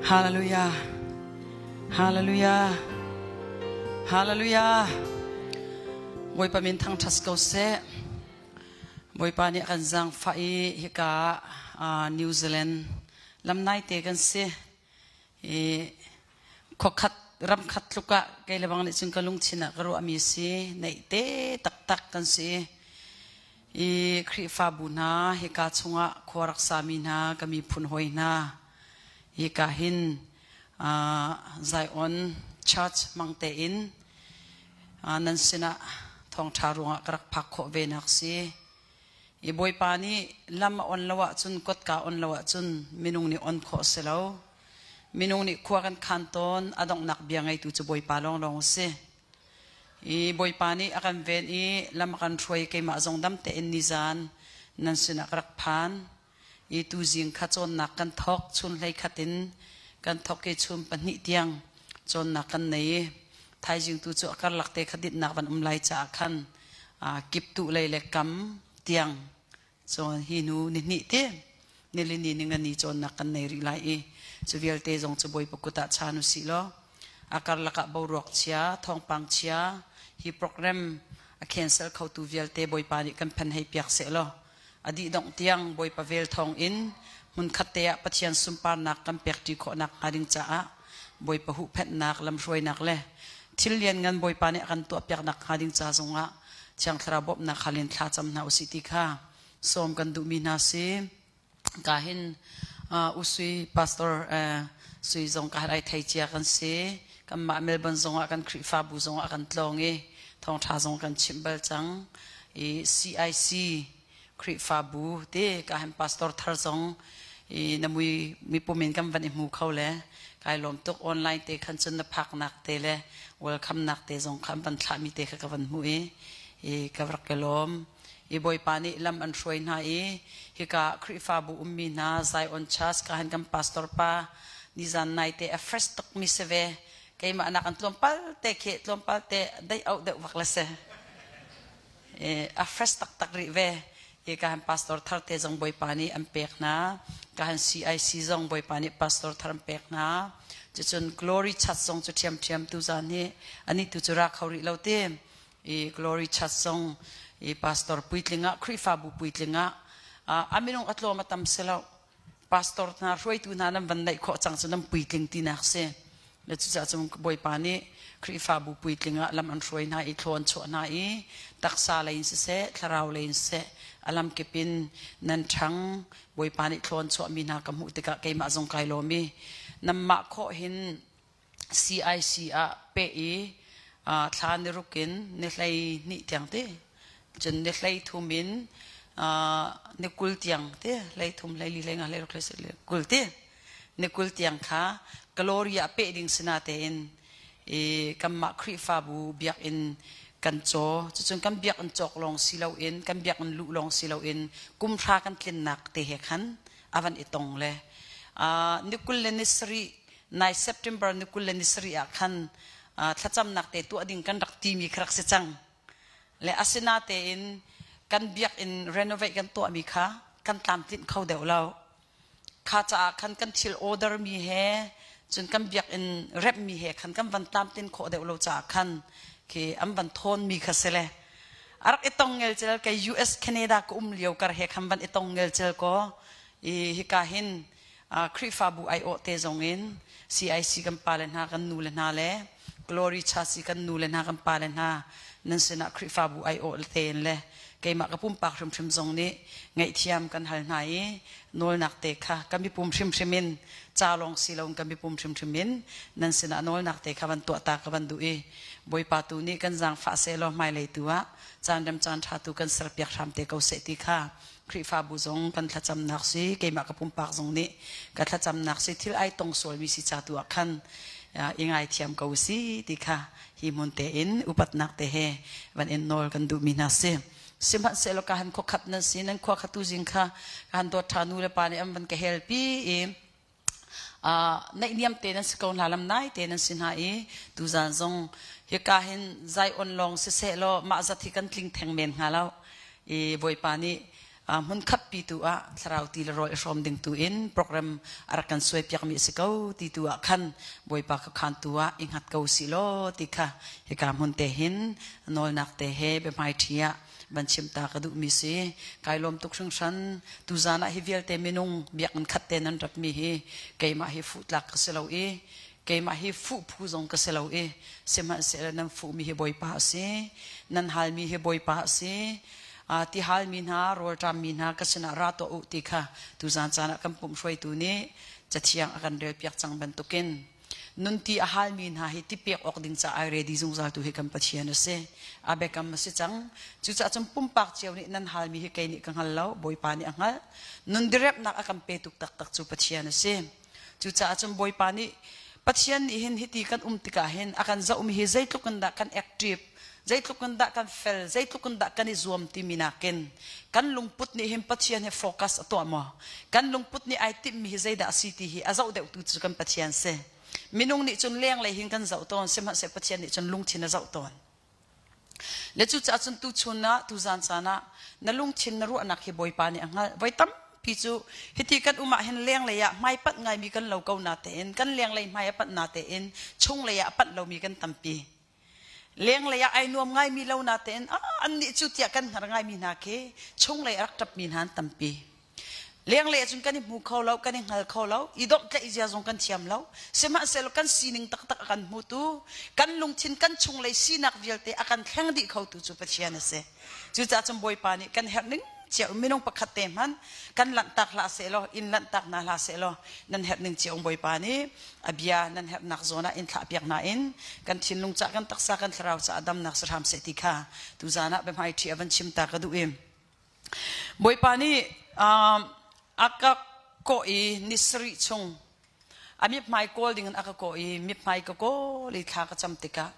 Hallelujah. Hallelujah. Hallelujah. Bawipa min thangṭhat ko seh. Bawipa nih a kan zaangfah i hika New Zealand lam naite kan si. I khuakhat ramkhat tluk ah kei le bang nih cun ka lungthin ah ka ruahmi si. Naihte taktak kan si. I Khrihfabu hna hika chungah khua rak sami hna ka miphun hawi hna hika hin Zion Church hmang tein nan sinah thawngṭha ruangah ka rak phak khawh ve nak si. I Bawipa nih lam a on lo ahcun kotka on lo ahcun minung nih on khawh si lo. Minung nih khua kan khan tawn a donghnak bia ngeitu cu Bawipa lawnglawng a si. I Bawipa nih a kan ven i lam a kan hruai keimah zong dam tein nizan nan sinah ka rak phan. I tuzing kha cawnnak kan thawk chun hlei khat in kan thawk i chun pahnih tiang cawnnak kan nei i thaizing tu cu a karlak te kha dinhnak van um lai caah khan kip tu lei le kam tiang cawn hi nu ni hnih te nilini ni ngani cawnnak kan nei rih lai i cu vialte zong cu Bawipa kut ah chan usih law a karlak ah boruak chia thawngpang chia hi program a cancel khotu vialte Bawipa nih kan phan hei piak seh law a dih dongh tiang Bawipa vel thawng in hmunkhat te ah Pathian sunparnak kan pek ṭi khawhnak hnga ding caah Bawipa huhphenhnak lamhruainak le thil lianngan Bawipa nih a kan tuahpiaknak hnga ding ca zongah Thiang Thlarau bawmhnak hal in thla cam hna usih ti kha sawm kan duhmi hna si. Ka hin usui pastor sui zong ka ai thei cia kan si. Kanmah Melbourne zongah kan Khrihfabu zongah kan tlawng i thawngṭha zong kan chimh bal cang. I CIC Khrihfabu te ka hin pastor thar zong i na mui mipum in kan van i hmu kho le kai lawm tuk online te khan cun na phaknak te le welcome nak te zong kha an van thlahmi te kha ka van hmuh i i ka rak ka lawm i Bawipa nih lam an hruai hna i hika Khrihfabu ummi hna Zion Church ka han kan pastor pa nizan nai te a fresh tuk mi si ve keimah nak an tlawmpal te khi tlawmpal te dei auh deuh vak le si a fresh taktak rih ve i ka han pastor thar te zong Bawipa nih an pek hna ka han CIC zong Bawipa nih pastor thar an pek hna cucun Glory Church zong cu ṭhiamṭhiam tu zan hi ani tu cu ra kho rih lo te i Glory Church zong i pastor puitling ah Khrihfabu puitling ah a minung a tlawm a tam si lo pastor hna hruaitu hna nan van neih khawh cang cu nan puitling tinak si le cucaah cun Bawipa nih Khrihfabu puitling ah lam an hruai hna i thlawn chuah hna i taksa lei in siseh thlarau lei in siseh a lam kip in nan ṭhang Bawipa nih thlawn chuahmi hna ka hmuh tikah keimah zong kai lawm i nanmah khawh hin CIC ah peh i thla ni ruk in ni hlei hnih tiang te cun ni hlei thum in ni 20 tiang te hlei thum hlei li hlei nga hlei ruk hlei sarih 20 te ni 20 tiang kha Gloria peh ding sina tein i kanmah Khrihfabu biakinn kan caw cucun kan biakinn cawk lawng si loin kan biakinn luh lawng si loin kum hra kan tlinnak te he khan avan i tong le ni 20 le ni sarih nai September ni 27 ah khan thlacamnak te tuah ding kan rak timi kha rak si cang. Le asinatein kan biakinn renovate kan tuahmi kha kan tlamtlinh kho deuh lo. Kha caah khan kan thil order mi he cun kan biakinn remh mi he khan kan van tlamtlin khawh deuh lo caah khan khi an van thawn mi kha si le a rak i tong ngelcel kei US Canada ka um lio kar he khan van i tong ngelcel ko i hika hin Khrihfabu aiawh te zong in CIC kan pale hna kan nu le hna le Glory Church i kan nu le hna kan pale hna nan sinah Khrihfabu aiawh tein le keimah ka pumpak hrimhrim zong nih ngaihthiam kan hal hna i nawlnak te kha kan mipum hrimhrim in ca lawng si loin kan mipum hrimhrim in nan sinah nawlnak te kha van tuah ta ka van duh i Bawipa tu nih kan zaangfah seh law hmailei tu ah caan rem caan ṭha tu kan serpiak hram te ko seh ti kha Khrihfabu zong kan thlacamnak si keimah ka pumpak zong nih ka thlacamnak si thil ai tong sualmi si ca tu ah khan i ngaithiam ko si ti kha hi hmun te in upatnak te he van in nawl kan duhmi hna si sihmanhsehlaw ka han khuakhat nan si nan khua kha tu zing kha ka han dawt ṭha nu le pa nih an van ka hel pi i naihniam te nan si ko hna lam nai te nan si hna i tuzan zong hika hin Zion lawng siseh law mah zat hi kan tling theng men hnga lo i Bawipa nih Hmunkhat pi tu ah thlarau ti le rawl i hrawm ding tu in program a rak kan suai piak mi a si ko ti tu ah khan Bawipa khuakhan tu ah i hngat ko si law ti kha hika hmun te hin nawlnak te he biahmai ṭhi ah van chim ta ka duh mi si. Kai lawm tuk hringhran. Tuzan ah hi vialte minung biakinn khat te nan rat mi hi keimah hi fuh tlak ka si lo i keimah hi fuh phu zong ka si lo i sihmanhsehlaw nan fuhmi hi Bawipa a si. Nan halmi hi Bawipa a si. Ti halmi hna rawlṭammi hna ka sinah ra tuah u ti kha tuzan caan ah kan pumh hruaitu nih cathiang a kan relpiak cang bantukin nunti a halmi hna hi ti pek awk ding caah ai ready zungzal tu hi kan Pathian a si. A biakam a si cang. Cucaah cun pumpak cio nih nan halmi hi kei nih ka hngal lo, Bawipa nih a hngalh. Nun direpnak a kan pe tuk taktak cu Pathian a si. Cucaah cun Bawipa nih Pathian nih hin hiti kan um tikah hin a kan zohmi hi zeitluk in dah kan active, zeitluk in dah kan fel, zeitluk in dah kan i zuam timi nakin kan lungput nih hin Pathian he focus a tuah maw? Kan lungput nih ai timhmi hi zeidah a si ti hi a zoh deuhtu cu kan Pathian si. Minung nih cun lenglei hin kan zoh tawn, sihmanhsehlaw Pathian nih cun lungthin a zoh tawn. Le cucaah cun tuchun ah tuzan caan ah na lungthin na ruahnak hi Bawipa nih a hngalh. Voi tampi cu hiti kan um ah hin lenglei ah hmaipanh ngaimi kan lo ko natein kan lenglei hmai a panh natein chunglei ah a panh lomi kan tampi. Lenglei ah ai nuam ngaimi lo natein ah annih cu tiah kan hngar ngaimi hna khi chunglei a rak ṭapmi hna an tampi. Lenglei ahcun kan i hmu kho lo, kan i hngal kho lo, i domhtlaih zia zong kan thiam lo. Sihmanhsehlaw kan sining taktak a kan hmutu, kan lungthin kan chunglei sinak vialte a kan thleng dih khotu cu Pathian a si. Cucaah cun Bawipa nih kan herh ning cio minung pakhat te hmanh kan lanhtak hlah sehlaw, in lanhtak hna hlah sehlaw, nan herh ning cio Bawipa nih a bia nan herhnak zawn ah in thlahpiak hna in kan thinlung cah kan taksa kan thlarau caah damnak si hram seh ti kha tuzaan ah biahmai ṭhi a van chim ta ka duh i Bawipa nih a ka kawh i ni sarih chung a mithmai kawl dingin a ka kawh i mithmai ka kawl i thla ka cam tikah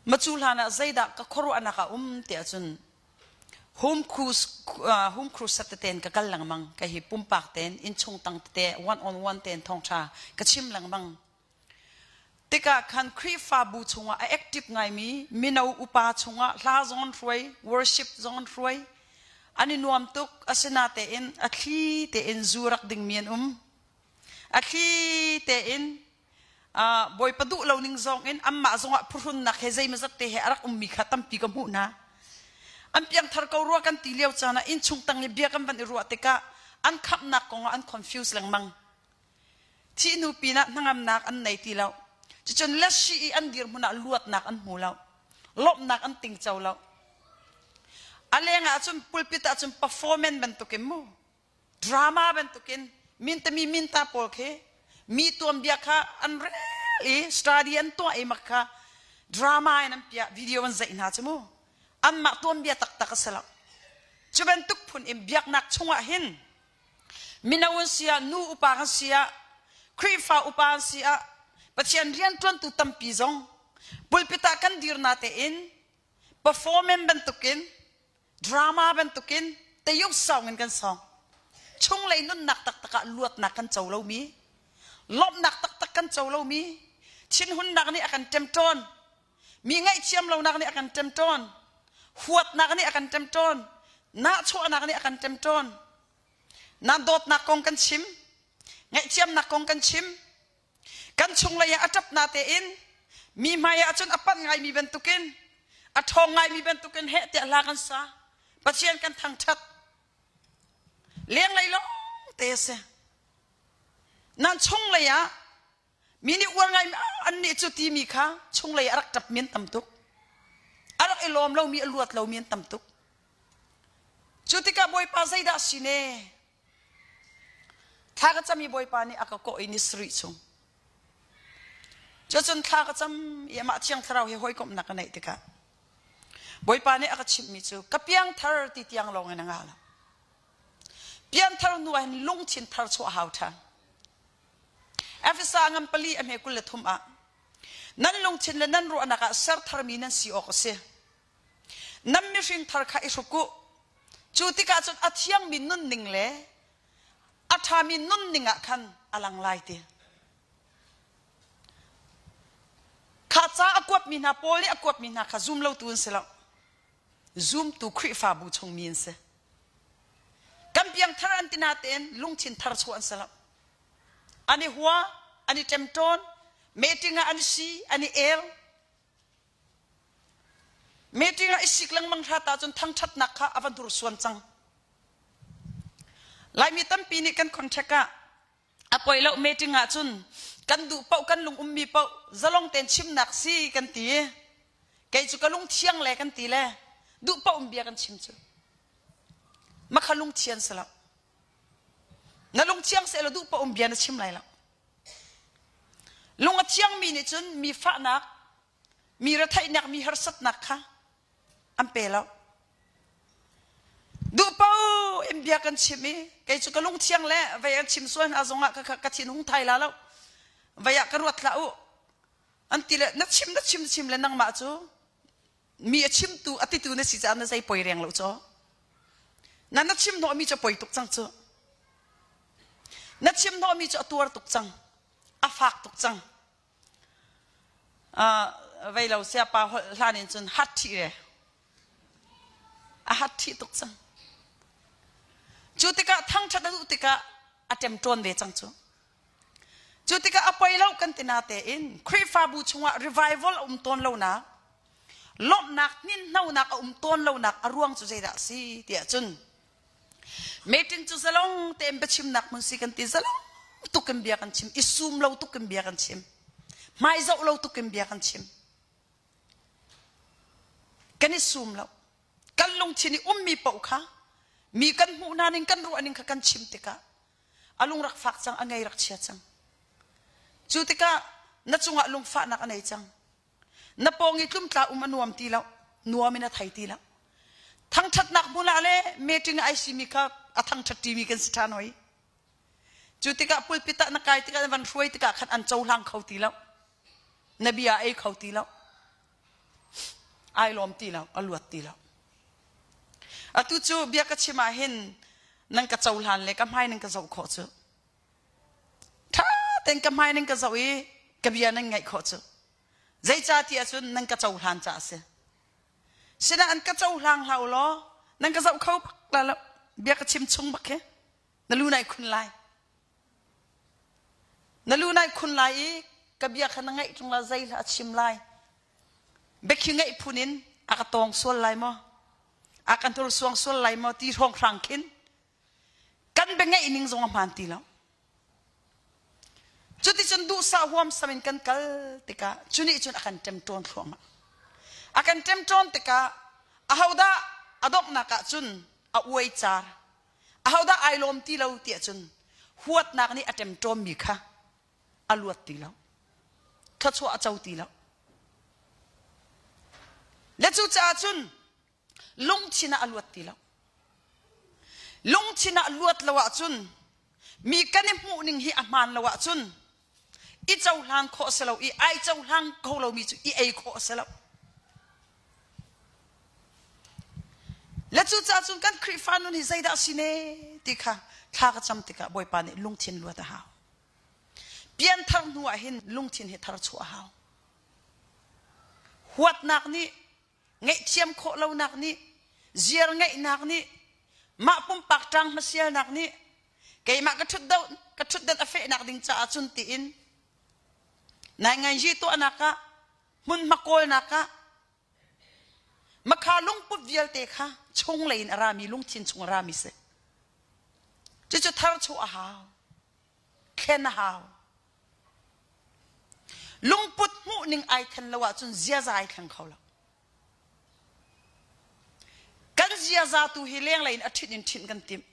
macu hlan ah zeidah ka khuaruahnak a um tiah cun home cruise home cruise tete ka kal lengmang ka hi pumpak tein innchung tang tete one on one tein thawngtha ka chim lengmang Tikah khan Khrihfabu chungah a active ngaimi mino upa chungah hla zong an hruai, worship zong an hruai. An i nuam tuk. Asinatein a thli tein zu rak dingmi an um. A thli tein Bawipa duh lo ning zong in anmah zongah phuhrunnak he zeimazat te he a rak ummi kha tampi ka hmuh hna. An piangthar ko rua kan ti lio caan ah innchung tang i bia kan van i ruah tikah an khamhnak kongah an confuse lengmang. Thih hnu pinah hnangamnak an nei ti lo. Cucun lasi i an dirhmun ah luatnak an hmu lo. Lawmhnak an tingco lo. A leng ah cun pulpit ah cun performance bantukin mu drama bantukin mintami minta pawl khi mi tuanbia kha an rel i study an tuah i mak kha drama in an piah video an zeih hna cu mu anmah tuanbia taktak a si lo cu bantuk phun in biaknak chungah hin Mino an si ah, nu upa kan si ah, Khrihfa upa an si ah, Pathian rianṭuantu tampi zong pulpit ah kan dir na tein performance bantukin drama bantukin teyuk song in kan song. Chunglei nunnak taktak ah luatnak kan co lomi, lawmhnak taktak kan co lomi, thinhunnak nih a kan ṭemṭawn, Mi ngaihthiam lonak nih a kan ṭemṭawn. Huatnak nih a kan ṭemṭawn. Nahchuahnak nih a kan ṭemṭawn. Nan dawtnak kong kan chim. Ngaihthiamnak kong kan chim. Kan chunglei ah a ṭap na tein mi hmai ah cun a panh ngaimi bantukin a ṭhawng ngaimi bantukin heh tiah hla kan sa. Pathian kan thangṭhat. Lenglei lawng te a si. Nan chunglei ah Mi nih uar ngai annih cu timi kha chunglei a rak ṭapmi an tam tuk. A rak i lawm lomi, a luat lomi an tam tuk. Cu tikah Bawipa zeidah si ne? Thla ka cam i Bawipa nih a ka kawh i ni sarih chung. Cucun thla ka cam i amah Thiang Thlarau he hawikomhnak ka neih tikah Bawipa nih a ka chimhmi cu ka piangthar ti tiang lawng in a ngah lo. Pianthar hnu ah hin lungthin thar chuah hau ṭhan. Efesa ngan pali a hme 23 ah nan lungthin le nan ruahnak ah ser tharmi nan si awk a si. Nan mihring thar kha i hruk u. Cu tikah cun a thiangmi nunning le a ṭhami nunning ah khan a lang lai ti. Kha ca a kuatmi hna Paul nih a kuatmi hna kha zum lotu an si lo. Zumtu Khrihfabu chungmi an si. piangthar an ti natein lungthin thar chuah an si lo. An i hua, an i ṭemṭawn, meeting ah an i si, an i el. Meeting ah i sik lengmang hrat ahcun thangṭhatnak kha a va hnursuan cang. Laimi tampi nih kan contract ah a poi lo meeting ahcun kan duh paoh kan lung ummi paoh zalong tein chimnak si kan ti. Kei cu ka lung thiang le kan ti le duh paoh in bia kan chim cu. Makha lungthian si lo. Na lungthiang seh law duh paoh in bia na chim lai lo. Lung a thiangmi nih cun mi fahnak, mi retheihnak, mi harsatnak kha an pe lo. Duh paoh in bia kan chim i kei cu ka lungthiang le vei an chim sual hna zongah ka, ka thin hung thai la lo. Vei ah ka ruat hlah u. An ti le na chim na chim na chim le nangmah cu mi a chimtu a titu na si caah na zei poi reng lo caw. Na na chim hnawhmi cu a poi tuk cang cu. Na chim hnawhmi cu a tuar tuk cang. A fak tuk cang. Uh, vei lo sia pa holh hlan in cun hat ṭhi re. A hat ṭhi tuk cang. Cu tikah thangṭhat a duh tikah a ṭemṭawn ve cang cu. Cu tikah a poi lo kan ti na tein Khrihfabu chungah revival a um tawn lonak, lawmhnak hninhnonak a um tawn lonak a ruang cu zeidah a si tiah cun meeting cu zalong tein biachimnak hmun si kan ti zalong tuk in bia kan chim i sum lo tuk in bia kan chim hmai zoh lo tuk in bia kan chim kan i sum lo kan lungthin i ummi paoh kha mi kan hmuh hna ning kan ruah ning kha kan chim tikah a lung rak fak cang a ngei rak chia cang cu tikah na cungah lungfahnak a nei cang na pawng i tlumtla um a nuam ti lo nuam in a thei ti lo thangṭhatnak hmun ah le meeting ai simi kha a thangṭhat ṭimi kan si ṭhan hoi cu tikah pulpit ah na kai tikah na van hruai tikah khan an cohlang kho ti lo na bia ei kho ti lo ai lawm ti lo a luat ti lo atu cu bia ka chim ah hin nan ka cohlan le ka hmai nan ka zoh khawh cu ṭha tein ka hmai nan ka zoh i ka bia nan ngaih khawh cu zeicah ti ahcun nan ka cohlan caah a si sinah an ka cohlang hlah u law nan ka zoh kho bak la lo bia ka chim chung bak hi na lu nai khun lai na lu nai khun lai i ka bia kha na ngaih ṭung la zei hlah a chim lai biakhi ngaih phun in a ka tawng sual lai maw a kan suang sual lai maw ti hrawnghrang khin kan bia ngaih ning zong a hmaan ti lo cuticun duhsah huamsam in kan kal tikah cu nih cun a kan ṭemṭawn thluahmah a kan ṭemṭawn tikah ahodah a donghnak ah cun a uai car ahodah ai lawm ti lo tiah cun huatnak nih a ṭemṭawmmi kha a luat ti lo thluachuah a co ti lo le cucaah cun lungthin ah a luat ti lo lungthin ah luat lo ahcun mi kan i hmuh ning hi a hmaan lo ahcun i cohlang khawh si lo i ai cohlang kho lomi cu i ei khawh si lo le cucaah cun kan Khrihfa nun hi zeidah si ne ti kha thla ka cam tikah Bawipa nih lungthin luat a hau pianthar hnu ah hin lungthin hi thar chuah a hau huatnak nih ngaihthiam khawh lonak nih ziar ngeihnak nih mah pumpak ṭang hmasialnak nih keimah ka ṭhut ka ṭhutdan a fehnak ding caah cun tiin nainganzi tuahnak ah hmunhma kawlnak ah makha lungput vialte kha chunglei in a rami lungthin chung a rami si cucu thar chuah a hau thlen a hau Lungput hmuhning ai then lo ahcun ziaza ai thleng kho lo. Kan ziaza tu hi lenglei in a ṭhit in ṭhinh kan timh.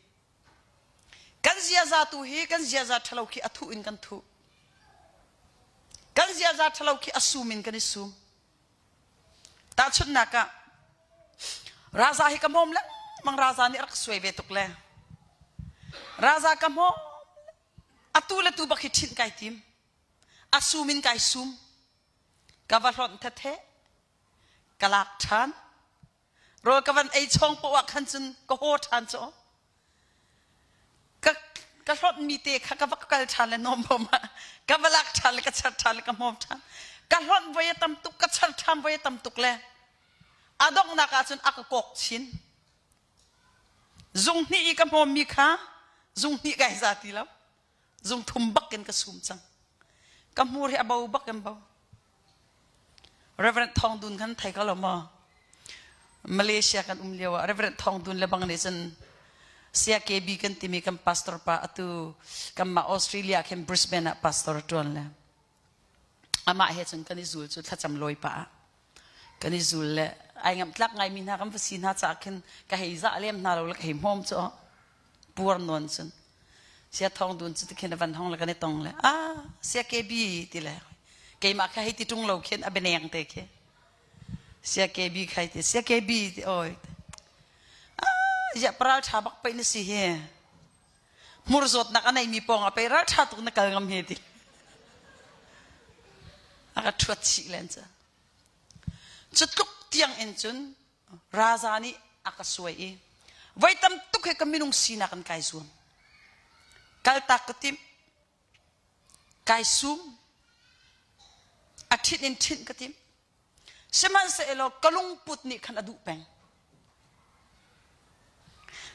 Kan ziaza tu hi kan ziaza ṭhalo khi a thuh in kan thuh. Kan ziaza ṭhalo khi a sum in kan i sum. Tahchunhnak ah, Raza hi ka hmawm lengmang Raza nih a rak suai ve tuk le Raza ka hmawm Atu le tu bak hi ṭhinh kai tim. A sum in kai sum. Ka va hlonh thethe. Ka lak ṭhan. Rawl ka van ei chawng poah ah khan cun ka haw ṭhan cu. Ka ka hlonh mi te kha ka va kal ṭhan le nawm bom ah ka va lak ṭhan le ka char ṭhan le ka hmawm ṭhan. Ka hlonh voi a tam tuk, ka char ṭhan voi a tam tuk le a donghnak ah cun a ka kawk chin. Zung hnih i ka hmawmmi kha zung hnih kai za ti lo. Zung thum bak in ka sum cang. Ka hmur hi a bo bak in bo. Reverend Thong Dun kan thei ko lo maw? Malaysia kan um lio ah Reverend Thong Dun le bang nih cun Sia KB kan timi kan pastor pa atu kanmah Australia khin Brisbane ah pastor tuan le amah he cun kan i zul cu thlacam lawi pa ah kan i zul le ai ngamh tlak ngaimi hna kan va si hna caah khin ka hei zah lem hna lo le ka hei hmawm cu puar nawn cun sia thong dun cu tikhin a van hong le kan i tong le ah sia KB ti le keimah kha hei ti ṭung lo khin a bianeng te khi sia KB khai ti sia KB ti oi ah ya paral ṭha bak pei na si hi hmur zawtnak a neimi pawng ah pei ral ṭha tuk na kal ngam he ti a ka ṭhuat chih len cu cu tluk tiang in cun raza nih a ka suai i voi tam tuk he ka minung sinak in kai zuam kaltak ka timh kai sum a ṭhit in ṭhinh ka timh Sihmanhsehlaw ka lungput nih khan a duh peng.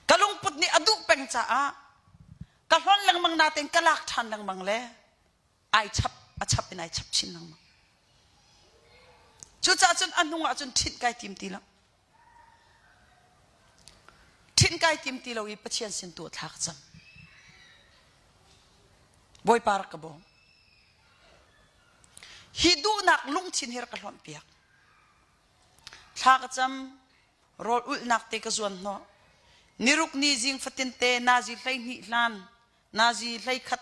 Ka lungput nih a duh peng caah ka hlon lengmang natein ka lak ṭhan lengmang le ai chap a chap in ai chap chin lengmang. Cucaah cun a hnung ah cun ṭhinh kai tim ti lo. Ṭhinh kai tim ti lo i Pathian sin tu thla ka cam. Bawipa rak ka bawm. Hi duhnak lungthin hi rak ka hlonh piak. Thla ka cam, rawl ulhnak te ka zuan hnawh. Niruk ni zing fatin te nazi 12 hlan, nazi 11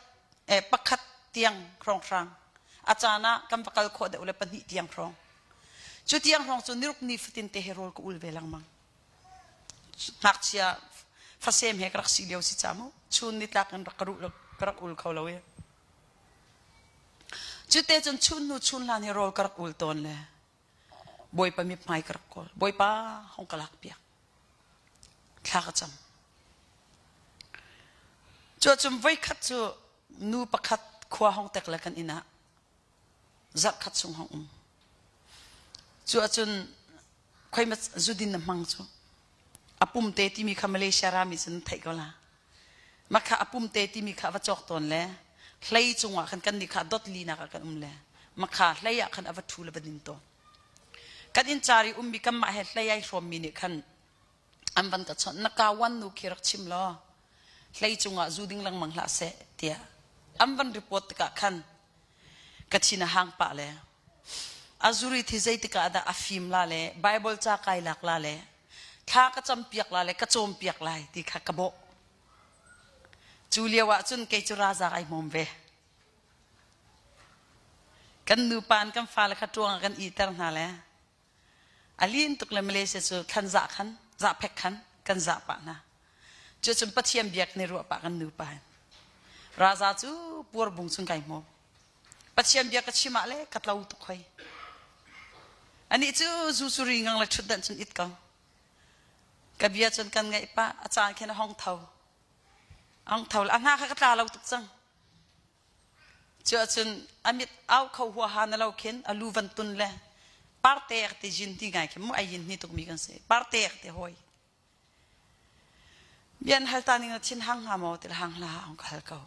eh, pakhat tiang hrawnghrang. A caan ah kan va kal khawh deuh le pahnih tiang hrawng. Cu tiang hrawng cu niruk ni fatin te he rawl ka ul ve lengmang. Ngakchia fasem he ka rak si lio si ca mu. Chun nitlak in rak ka ruh ka rak ul kho lo i. Cute cun chun hnu chun hlan hi rawl ka rak ul tawn le Bawipa mithmai ka rak kawl. Bawipa hong ka lak piak. Thla ka cam. Cuacun voikhat cu nu pakhat khua hong tek le kan inn ah zarh khat chung hong um. Cu ahcun khoi ma zudin na hmang cu. A pum te timi kha Malaysia rami cun theih ko la. Makha a pum te timi kha va cawk tawn le hlei cungah khan kan nih kha dot linak ah kan um le makha hlei ah khan a va ṭhu le va din tawn. Kan inn car i ummi kanmah he hlei ai hrawmmi nih khan an van ka chawnh na ka wan nu khi rak chim law hlei cungah zu ding lengmang hlah seh tiah an van report tikah khan ka thin a hang pah le a zuri thi zeitikah dah a fim la le Bible ca kai lak la le thla ka campiak la le ka cawmpiak lai ti kha ka bawh cu lio ah cun kei cu raza ai hmawm ve kan nupa in kan fale kha ṭuang ah kan iter hna le A lin tuk le Malaysia cu thlan zah khan, zahphek khan kan zah pah hna. Cucun Pathian biak ni ruah pah kan nupa hin. Raza cu puar bung chung kai hmu. Pathian bia ka chim ah le ka tlo tuk hoi. Anih cu zu cu ri ngang le ṭhut dan cun it ko. Ka bia cun kan ngaih pah, a caan khin a hong tho. A hong tho le a hna kha ka tla lo tuk cang. Cu ahcun a mit au kho huaha na lo khin a lu van tun le parte ti jin ti ngai khi mu ai yin ni tukmi kan si. Parte ti hoi. Bian hal ta ning na thin hang hnga maw ti hang hla hang ka hal ko.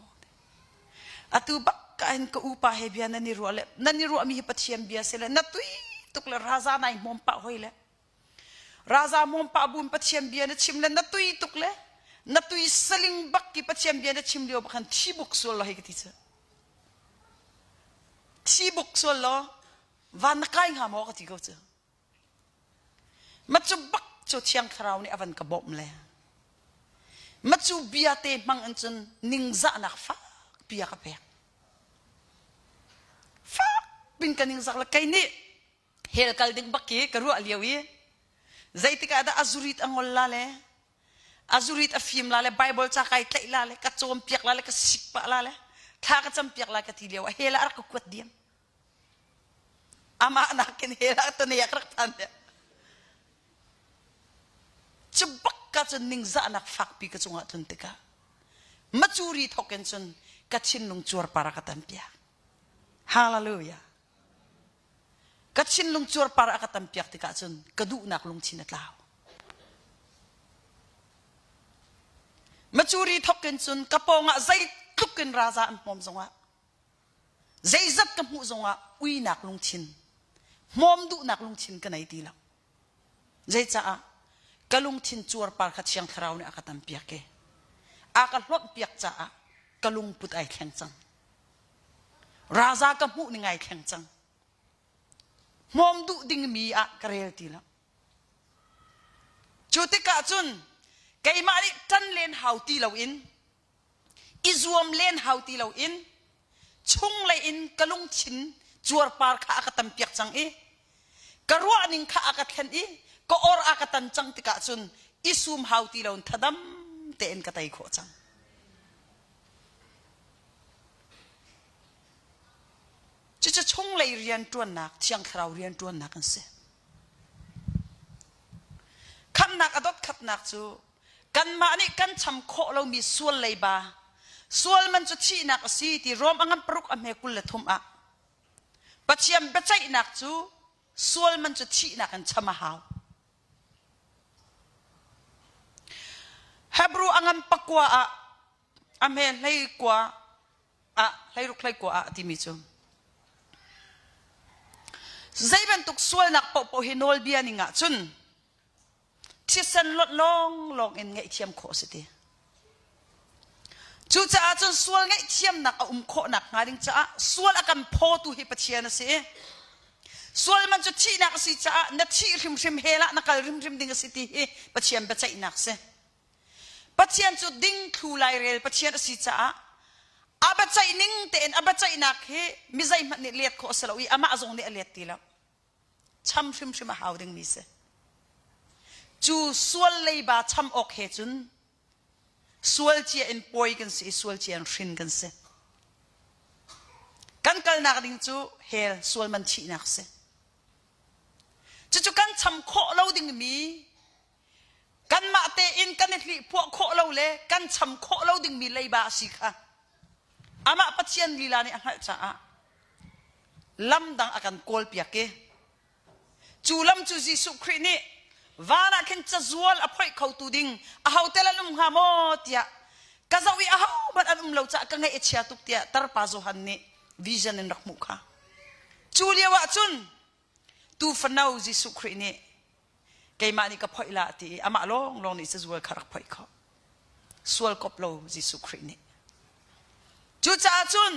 Atu bak ka in ka upa he bia nan i ruah le nan i ruah mi hi Pathian bia si le na tui tuk le raza nai hmawm pah hoi le Raza mawm pah bun Pathian bia na chim le na tui tuk le na tui saling bak ki Pathian bia na chim lio bak khan thi buk sual lo hei ka ti cu. Thi buk sual lo van na kai hnga maw ka ti ko cu. Ma cu bak cu Thiang Thlarau nih a van ka bawmh le ma cu bia te hmang in cun ningzahnak fak bia ka pek. Fak pin ka ningzak le kei nih hell kal ding bak khi ka ruah lio i zeitik ah dah a zurit a ngol la le a zurit a fim la le bible ca kai tlaih la le ka cawm piak la le ka sik pah la le thla ka cam piak la ka ti lio a hell ah rak ka kuat diam amah nakin hell ah tane ah ka rak phan deh cu bak ka cun ningzahnak fakpi ka cungah tlun tikah macuri thok in cun ka thinlung cuarpar a ka tan piak hallelujah Ka thinlung cuarpar a ka tampiak tikah cun ka duhnak lungthin a tlau. Macuri thok in cun ka pawngah zeitluk in raza an hmawm zongah zeizat ka hmuh zongah uinak lungthin hmawm duhnak lungthin ka nei ti lo. Zeicaah ka lungthin cuarpar kha Thiang Thlarau nih a ka tampiak i a ka hlawnh piak caah ka lungput ai thleng cang. Raza ka hmuh ning ai thleng cang. Hmawm duh dingmi ah ka rel ti lo. Cu tikah cun keimah nih ṭan len hau ti loin i zuam len hau ti loin chunglei in ka lungthin cuarpar kha a ka tampiak cang i ka ruahning kha a ka thlen i ka or a ka tan cang tikah cun i sum hau ti loin thadam tein ka tei khawh cang. Cucu chunglei rianṭuannak, Thiang Thlarau rianṭuannak an si. Khamhnak a dot khatnak cu kanmah nih kan cham khawh lomi sual leiba, sual man cu thihnak a si ti Rom a ngan paruk a hme 23 ah Pathian biaceihnak cu sual man cu thihnak in cham a hau. Hebrew a ngan pakua ah a hme hlei kua ah hleiruk hleikua ah a timi cu zei bantuk sualnak paohpaoh hi nawlbia ning ah cun thisen lonh lawnglawng in ngaihthiam khawh a si ti. Cucaah cun sual ngaihthiamnak a um khawhnak hnga ding caah sual a kan phawtu hi Pathian a si i sual man cu thihnak a si caah na thih hrimhrim hell ah na kal hrimhrim ding a si ti hi Pathian biaceihnak a si. Pathian cu dingthlu lairel Pathian a si caah a biaceih ning tein a biaceihnak hi mi zeihmanh nih let khawh a si lo i amah zong nih a let ti lo. Cham hrimhrim a hau dingmi si. Cu sual leiba cham awk he cun sual cia in pawi kan si i sual cia in hrin kan si. Kan kalnak ding cu hell sual man thihnak si. Cucu kan cham khawh lo dingmi Kanmah tein kan i hlihphuah khawh lo le kan cham khawh lo dingmi leiba a si kha amah Pathian lila nih a hngalh caah lam dang a kan kawlpiak i cu lam cu Jesuh Khrih nih van ah khin cazual a phoih khotu ding aho tel an um hnga maw tiah ka zoh i ahohmanh an um lo caah ka ngaih a chia tuk tiah tarpa Johan nih vision in rak hmuh kha. Cu lio ah cun Tuufano Jesuh Khrih nih keimah nih ka phoih la ti i amah lawnglawng nih cazual kha rak phoih khawh. Sual kop lo Jesuh Khrih nih. Cucaah cun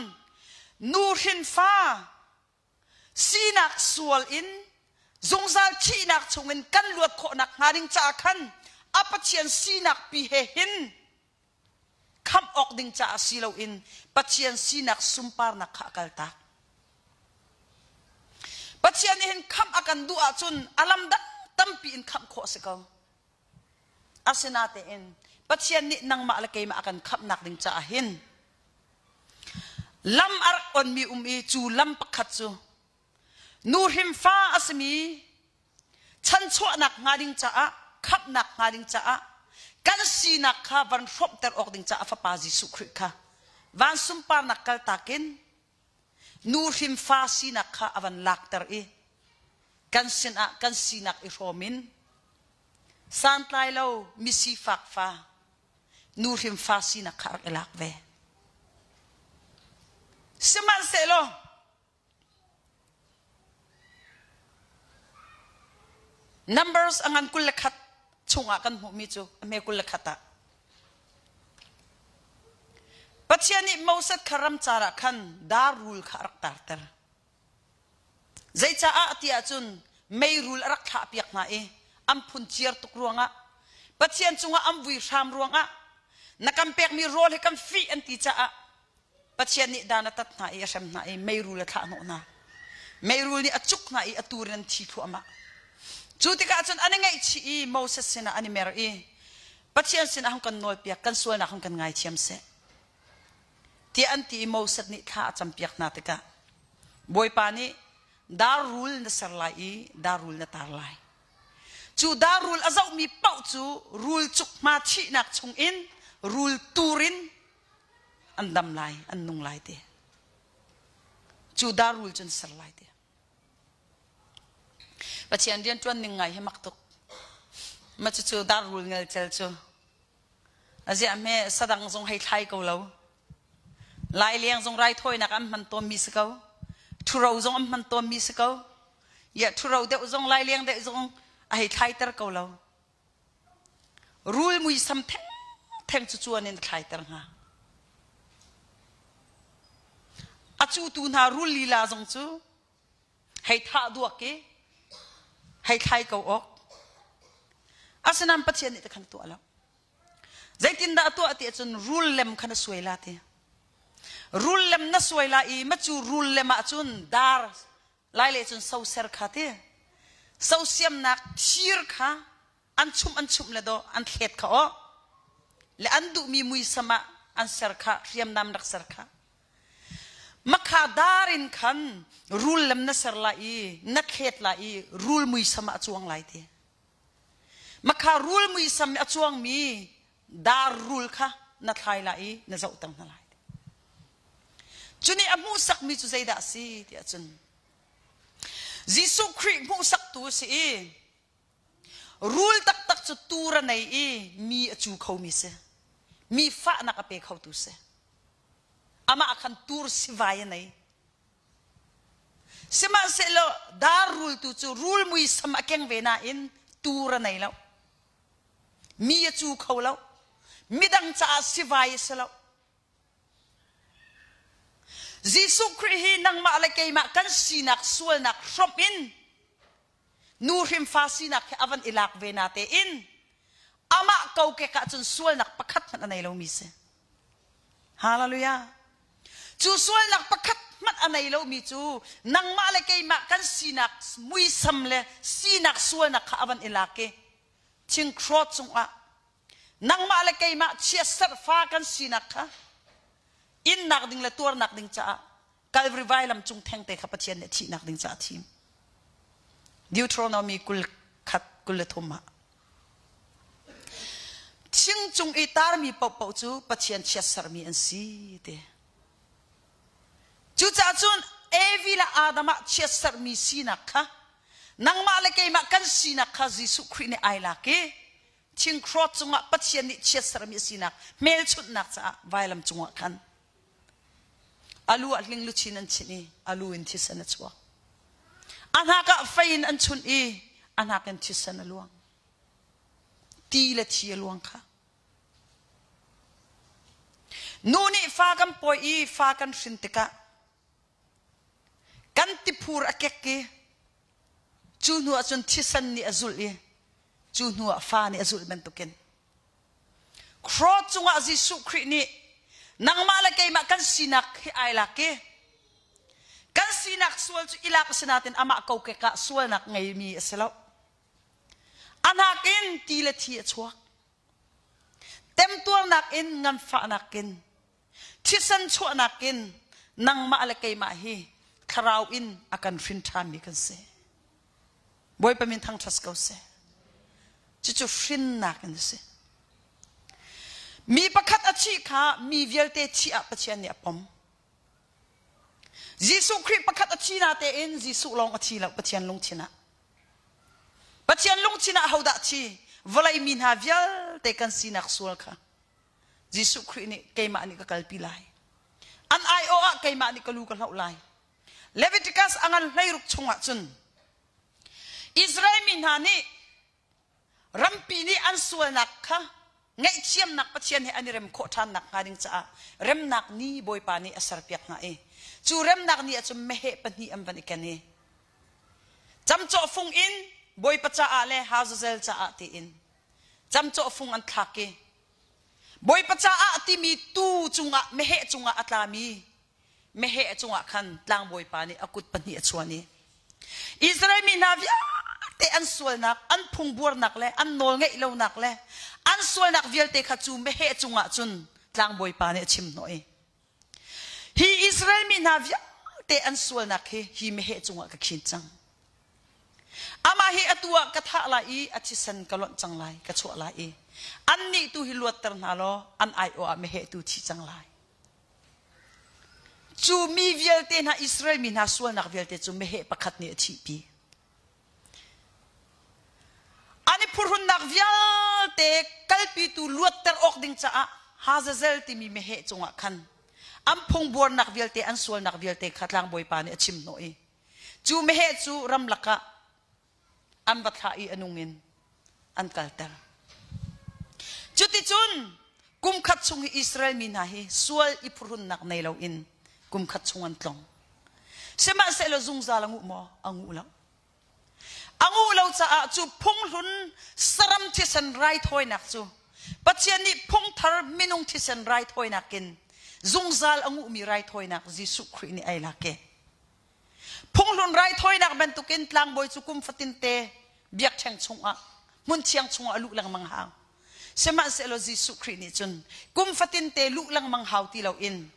nu hrinfa sinak sual in zungzal thihnak chungin kan luat khawhnak hnga ding caah khan a Pathian sinak pi he hin khamh awk ding caah si loin Pathian sinak sunparnak kha a kaltak. Pathian nih hin khamh a kan duh ahcun a lam dang tampi in khamh khawh a si ko. Asinatein Pathian nih nangmah le keimah a kan khamhnak ding caah hin lam a rak onmi um i cu lam pakhat cu nu hrimfa a simi chanchuahnak hnga ding caah khamhnak hnga ding caah kan sinak kha van hrawmhter awk ding caah a fapa Jesuh Khrih kha van sunparnak kaltak in nu hrimfa sinak kha a van lakter i kan sinah kan sinak i hrawm in santlai lo misifak fa nu hrimfa sinak kha rak i lak ve. Sihmanhsehlaw Numbers a ngan 21 chungah kan hmuhmi cu a hme 21 ah Pathian nih Moses kha ramcar ah khan dar rul kha a rak tarter. Zeicaah ti ahcun meirul a rak thlahpiak hna i an phun ciar tuk ruangah Pathian cungah an vui hram ruangah na kan pekmi rawl hi kan fih an ti caah Pathian nih dan a tat hna i a hrem hna i meirul a thlah hnawh hna. Meirul nih a cuk hna i a tur in an thi thluahmah. Cu tikah cun an i ngaihchih i Moses sinah an i mer i Pathian sinah hung kan nawlpiak, kan sualnak hung kan ngaithiam seh. Tiah an ti i Moses nih thla a campiak hna tikah Bawipa nih dar rul na ser lai i dar rul na tar lai. Cu dar rul a zohmi paoh cu rul cuk hma thihnak chungin rul tur in an dam lai an nung lai ti cu darul cun ser lai ti Pathian rian ṭuan ning ngai hi mak tuk ma cucu darul ngelcel cu. Aziah hme sadang zong hei thlai ko lo. Lai leng zong raithawinak an hman tawnmi si ko. Ṭhuro zong an hman tawnmi si ko. Ya ṭhuro deuh zong lai leng deuh zong a hei thlaiter ko lo. Rul muisam thengtheng cu cuan in a thlaiter hnga. A cutu hna rul lila zong cu hei thah duak i hei thlai ko awk. Asinain Pathian nih khan tuah lo. Zeitindah a tuah ti ahcun rul lem khan a suai la ti. Rul lem na suai la i macu rul lem ahcun dar lai le cun soser kha ti. Sosiamnak thir kha an chumh an chumh le dawh an thlet kha aw. Le an duhmi muisam ah an ser kha hriamnam rak ser kha. Makha dar in khan rul lem na ser la i na thlet la i rul muisam ah a cuang lai ti. Makha rul muisam a cuangmi dar rul kha na thlai lai i na zohter hna lai. Cu nih a hmuhsakmi cu zeidah a si tiah cun Jesuh Khrih hmuhsaktu a si i rul taktak cu tur a nei i mi a cu khomi si. Mi fahnak a pe khotu si. Amah khan tur sivai a nei. Sihmanhsehlaw dar rul tu cu rul muisam a keng ve nain tur a nei lo. Mi a cu kho lo. Midang caah sivai a si lo. Jesuh Khrih hi nangmah le keimah kan sinak sualnak hrawmh in nu hrimfa sinak he a van i lak ve na tein amah kokek ahcun sualnak pakhat hmanh a nei lomi si. Hallelujah. Cu sualnak pakhat hmanh a nei lomi cu nangmah le keimah kan sinak muisam le sinak sualnak kha a van i lak i thingkhraw cungah nangmah le keimah chiatserh fa kan sinak kha innak ding le tuarnak ding caah Calvary vailam cung thengte kha Pathian nih thihnak ding caah a thim. Deuteronomy 21 23 ah Thing cung i tarmi paohpaoh cu Pathian chiatsermi an si ti. Cucaah cun Evi le Adam ah chiatsermi sinak kha nangmah le keimah kan sinak kha Jesuh Khrih nih ai lak i thingkhrawt cungah Pathian nih chiatsermi a sinak hmelchunhnak caah vailam cungah khan A lu ah hling luchin an chinh i a lu in thisen a chuak. A hnak ah fei in an chunh i a hnak in thisen a luang. Ti le thi a luang kha. Nu nih fa kan pawi i fa kan hrin tikah kan tiphur a kek i cu hnu ah cun thisen nih a zulh i cu hnu ah fa nih a zulh bantukin Cross cungah Jesuh Khrih nih nangmah le keimah kan sinak hi ai lak i kan sinak sual cu ilak a si nain amah kokek ah sualnak ngeimi a si lo. A hnak in ti le thi a chuak. Temtuarnak in nganfahnak in thisen chuahnak in nangmah le keimah hi thlarau in a kan hrin ṭhanmi kan si. Bawipa min thangṭhat ko seh. Cucu hrinnak in a si. Mi pakhat a thih kha mi vialte thih ah Pathian nih a pom. Jesuh Khrih pakhat a thi na tein Jesuh lawng a thi lo Pathian lungthin ah. Pathian lungthin ah hodah thi? Vawlei mi hna vialte kan sinak sual kha Jesuh Khrih nih keimah nih ka kalpi lai. An aiawh ah keimah nih ka lu ka hloh lai. Leviticus a ngan hleiruk chungah cun Israel mi hna nih rampi nih an sualnak kha ngaihthiamnak Pathian he an i rem khawh ṭhan nakhnga ding caah remnak ni Bawipa nih a serpiak hna i cu remnak ni ahcun meheh pahnih an van i ken i camcawh fung in Bawipa caah le Hazazel caah tiin camcawh fung an thlak i Bawipa caah timi tuu cungah meheh cungah a tlami meheh cungah khan tlangbawipa nih a kut pahnih a chuan i Israel mi hna vialte an sualnak, an phungbuarnak le an nawl ngeih lonak le an sualnak vialte kha cu meheh cungah cun tlangbawipa nih a chim hnawh i hi Israel mi hna vialte an sualnak hi hi meheh cungah ka khin cang. Amah hi atu ah ka thah lai i a thisen ka lonh cang lai, ka chuah lai i annih tu hi luatter hna law an aiawh ah meheh tu thi cang lai. Cu mi vialte hna Israel mi hna sualnak vialte cu meheh pakhat nih a thihpi. An i phurhunnak vialte. vialte kalpitu luatter awk ding caah Hazazel timi meheh cungah khan an phungbuarnak vialte an sualnak vialte kha tlangbawipa nih a chim hnawh i cu meheh cu ramlak ah an va thlah i a nung in an kalter. Cuticun kum khat chung hi Israel mi hna hi sual i phuhrunnak nei loin kum khat chung an tlong. Sihmanhsehlaw zungzal a nguh maw? A nguh lo. A nguh lo caah cu phunghlun saram thisen raithawinak cu Pathian nih phungthar minung thisen raithawinak in zungzal a nguhmi raithawinak Jesuh Khrih nih ai lak i phunghlun raithawinak bantukin tlangbawi cu kum fatinte biakṭheng chungah hmun thiang chungah a luh lengmang hau. Sihmanhsehlaw Jesuh Khrih nih cun kum fatinte luh lengmang hau ti loin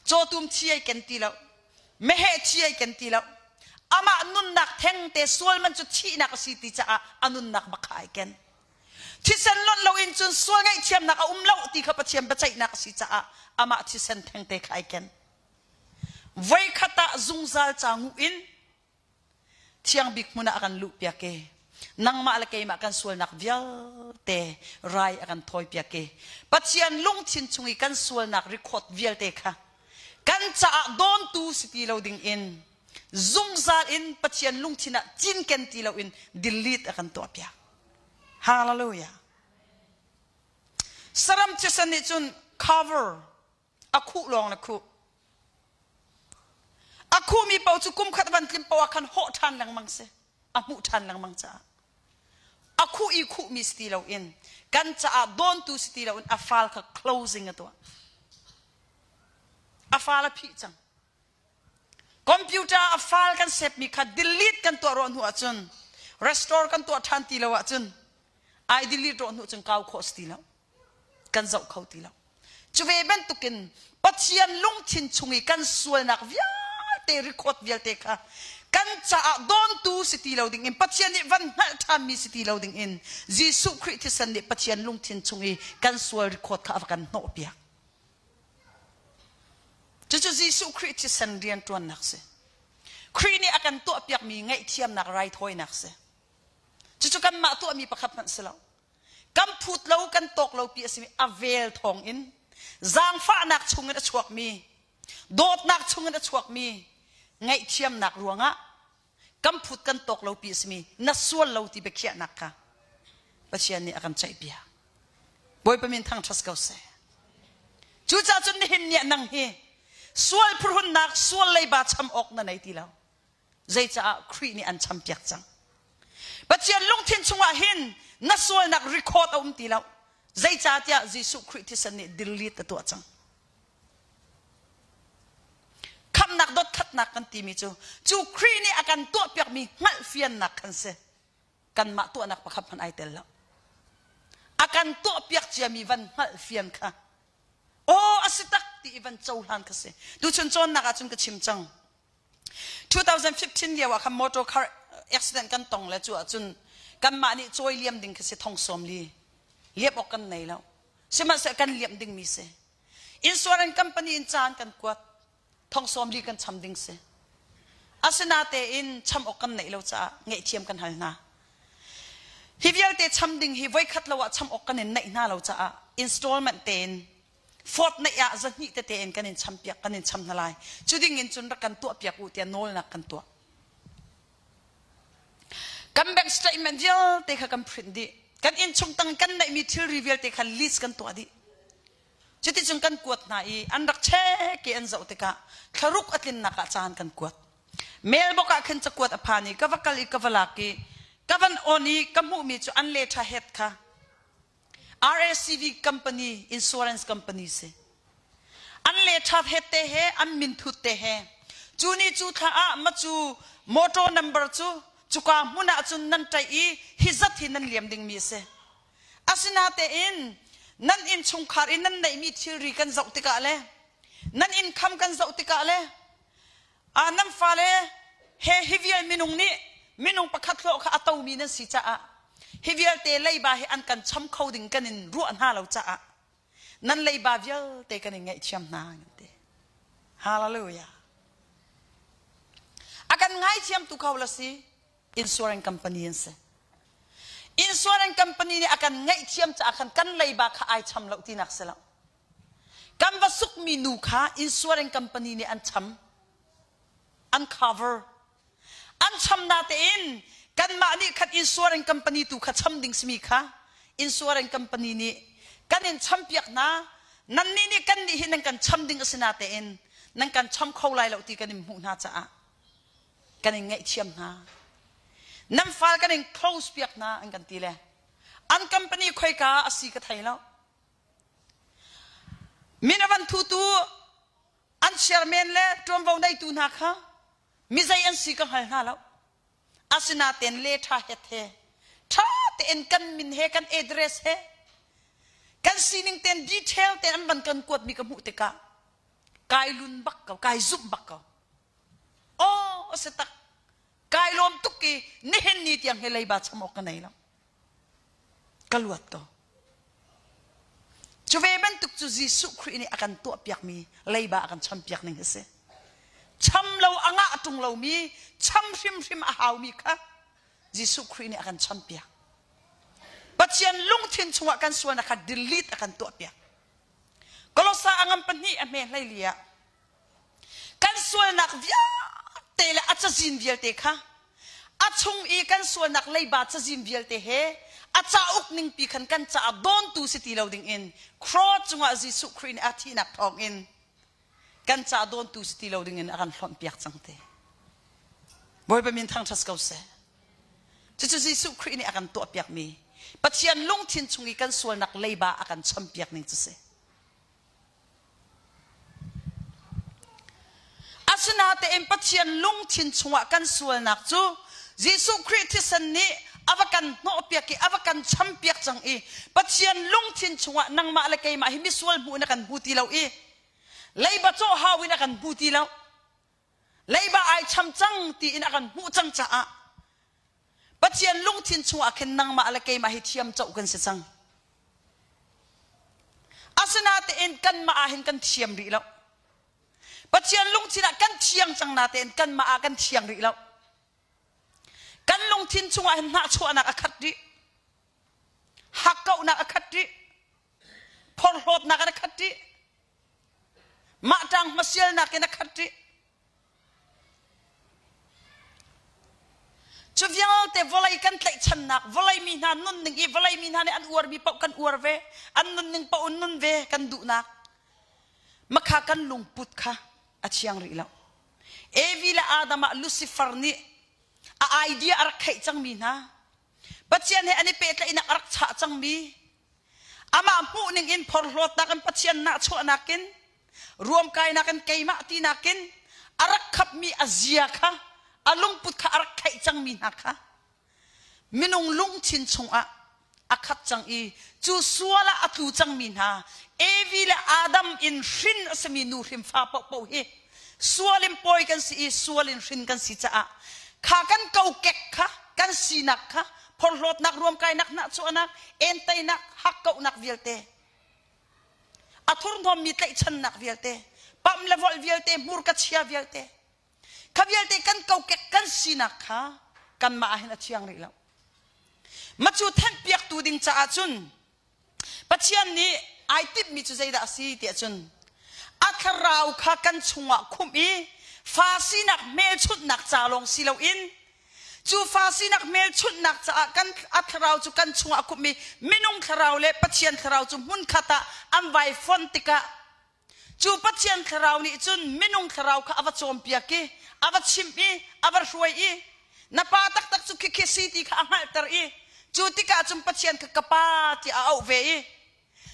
cawtum thi ai ken ti lo meheh thi ai ken ti lo amah nunnak thengte sual man cu thihnak a si ti caah a nunnak bak kha ai ken thisen lonh loin cun sual ngaihthiamnak a um lo ti kha Pathian biaceihnak a si caah amah thisen thengte kha ai ken voikhat ah zungzal ca nguh in Thiang bik hmun ah a kan luhpiak i nangmah le keimah kan sualnak vialte rai a kan thawipiak i Pathian lungthin chung i kan sualnak record vialte kha kan caah dawntu si ti lo ding in zungzal in Pathian lungthin ah cinken ti loin delete a kan tuahpiak. Hallelujah. Saram thisen nih cun cover a khuh lawng na khuh. A khuhmi paoh cu kum khat van tlim paoh ah khan hawh ṭhan lengmang si. A hmuh ṭhan lengmang caah. A khuh i khuhmi si ti loin kan caah dawntu si ti loin a fal kha closing a tuah. A fal a phih cang. Computer a file kan sepmi kha delete kan tuah rawh hnu ahcun restore kan tuah ṭhan ti lo ahcun ai delete rawh hnu cun kau khawh si ti lo. Kan zoh kho ti lo. Cu ve bantukin Pathian lungthin chung i kan sualnak vialte record vialte kha kan caah dawntu si ti lo ding in Pathian nih van hngalh ṭhanmi si ti lo ding in Jesuh Khrih thisen nih Pathian lungthin chung i kan sual record kha a va kan hnawhpiak. Cucu Jesuh Khrih thisen rianṭuannak si. Khrih nih a kan tuahpiakmi ngaihthiamnak raithawinak si. Cucu kanmah tuahmi pakhat hmanh si lo. Kan phut lo, kan tawk lo pi a simi a vel thawng in zaangfahnak chungin a chuakmi, dawtnak chungin a chuakmi ngaihthiamnak ruangah kan phut kan tawk lo pi a simi na sual lo ti biakhiahnak kha Pathian nih a kan ceihpiak. Bawipa min thangṭhat ko seh. Cucaah cun nihin ni ah nang hi sual phurhunnak sual leiba cham awk na nei ti lo. Zeicaah Khrih nih an champiak cang. Pathian lungthin chungah hin na sualnak record a um ti lo. Zeicahtiah Jesuh Khrih thisen nih delete a tuah cang. Khamhnak dotkhatnak kan timi cu cu Khrih nih a kan tuahpiakmi hngalhfiannak khan si. Kanmah tuahnak pakhat hmanh ai tel lo. A kan tuahpiak ciami van hngalhfian kha aw a si tak ti i van cohlan kha si. Tuchun cawnnak ahcun ka chim cang. 2015 lio ah khan motor car accident kan tong le cu ahcun kanmah nih cawi liam ding khi si thong sawm li liap awk kan nei lo sihmanhsehlaw kan liam ding mi si insurance company in caan kan kuat thong sawm li kan cham ding si asinatein cham awk kan neih lo caah ngaihthiam kan hal hna hi vialte cham ding hi voikhat lo ah cham awk kan in neih hna lo caah installment tein Fortnite ah zahnih tete in kan in champiak kan in cham hna lai. Cu ding in cun rak kan tuahpiak u tiah nawlnak kan tuah. Kan bank statement vialte kha kan print dih. Kan innchung tang kan neihmi thilri vialte kha list kan tuah dih. Cuticun kan kuat hna i an rak check i an zoh tikah thlaruk a tlinnak ah caan kan kuat. Mailbox ah khin cakuat a phan i ka va kal i ka va lak i ka van on i ka hmuhmi cu an letterhead head kha RACV company insurance company si. An le ṭhat het te he an min thut te he cu ni cu thla ah ma cu motor number cu cuka hmun ah cun nan ṭaih i hi zat hi nan liam dingmi a si. Asinatein nan innchungkhar i nan neihmi thilri kan zoh tikah le nan income kan zoh tikah le Ah nan fale he hi vial minung nih minung pakhat hlawh kha a tomi nan si caah hi vialte leiba hi an kan cham kho ding kan in ruah hna lo caah nan leiba vialte kan in ngaihthiam hna kan ti. Hallelujah. A kan ngaithiam tu kho la si insurance company an si. Insurance company nih a kan ngaihthiam caah khan kan leiba kha ai cham lo tinak si lo. Kan va sukmi nu kha insurance company nih an cham. An cover. An cham natein kanmah nih khan insurance company tu kha cham ding simi kha insurance company nih kan in champiak hna nannih nih kan nih hi nan kan cham ding a si natein nan kan cham kho lai lo ti kan in hmuh hna caah kan in ngaihthiam hna nan file kan in close piak hna an kan ti le an company khoika a si ka thei lo min a van thutu an chairman le ṭuanvo neitu hna kha mizei an si ka hngal hna lo asinaten le ṭha het he ṭha tein kan min he kan address he kan sining ten detail ten an van kan kuatmi ka hmuh tikah kai lun bak ko kai zumh bak ko Aw a si tak. Kai lawm tuk i nihin ni tiang hi leiba cham awk ka nei lo. Ka luat ko. Cu ve bantuk cu Jesuh Khrih nih a kan tuahpiakmi leiba a kan champiak ning hi si. Cham lo a ngah ṭung lomi, cham hrimhrim a haumi kha Jesuh Khrih nih a kan champiak. Pathian lungthin chungah kan sualnak kha delete a kan tuahpiak. Kolosa a ngam pahnih a hme hleili ah Kan sualnak vialte le a cazin vialte kha a chung i kan sualnak leiba cazin vialte he a cauk ningpi khan kan caah dawntu si ti lo dingin cross cungah Jesuh Khrih nih a thihnak thawngin kan caah dawntu si ti lo dingin a kan hlonhpiak cang te. Bawipa min thangṭhat ko seh. Cucu Jesuh Khrih nih a kan tuahpiakmi Pathian lungthin chung i kan sualnak leiba a kan champiak ning cu si. Asinain Pathian lungthin chungah kan sualnak cu Jesuh Khrih thisen nih a va kan hnawhpiak i a va kan champiak cang i Pathian lungthin chungah nangmah le keimah hi misual hmuh in a kan hmu ti lo i leiba cawh hau in a kan hmu ti lo. Leiba ai cham cang tiin a kan hmuh cang caah Pathian lungthin chungah khin nangmah le keimah hi thiam coh kan si cang. Asinain kanmah ah hin kan thiam rih lo. Pathian lungthin ah kan thiang cang natein kanmah ah kan thiang rih lo. Kan lungthin chungah hin hnahchuahnak a khat rih. Hakkauhnak a khat rih. Phorhlawtnak a khat rih. Mah ṭang hmasialnak in a khat rih. Cu vialte vawlei kan tlaihchannak, vawlei mi hna nunning i vawlei mi hna nih an uarmi paoh kan uar ve, an nunning paoh in nun ve kan duhnak. Makha kan lungput kha a thiang rih lo. Evi le Adam ah Lucifer nih a idea a rak theih cangmi hna, Pathian he an i pehtlaihnak a rak chah cangmi, amah hmuhning in phorhlawtnak in Pathian nahchuahnak in ruamkainak in keimah tinak in a rak khapmi a zia kha a lungput kha a rak theih cangmi hna kha minung lungthin chungah a khat cang i cu sual ah a tlu cangmi hna Evi le Adam in hrin a simi nu hrim fa paohpaoh hi sual in pawi kan si i sual in hrin kan si caah kha kan kokek kha kan sinak kha phorhlawtnak ruamkainak hnahchuahnak entainak hakkauhnak vialte a thurhnawmmi tlaihchannak vialte pam le volh vialte hmurka chia vialte kha vialte kan kokek kan sinak kha kanmah ah hin a thiang rih lo macu thenhpiaktu ding caah cun Pathian nih ai timhmi cu zeidah a si tiah cun a thlarau kha kan chungah khumh i fa sinak hmelchunhnak ca lawng si loin cu fa sinak hmelchunhnak caah kan a thlarau cu kan chungah a khumh i minung thlarau le Pathian thlarau cu hmunkhat ah an vai fonh tikah Cu Pathian thlarau nih cun minung thlarau kha a va cawnpiak i a va chimh i a va hruai i na pa taktak cu khikhi si ti kha a hngalhter i cu tikah cun Pathian kha ka pa tiah a auh ve i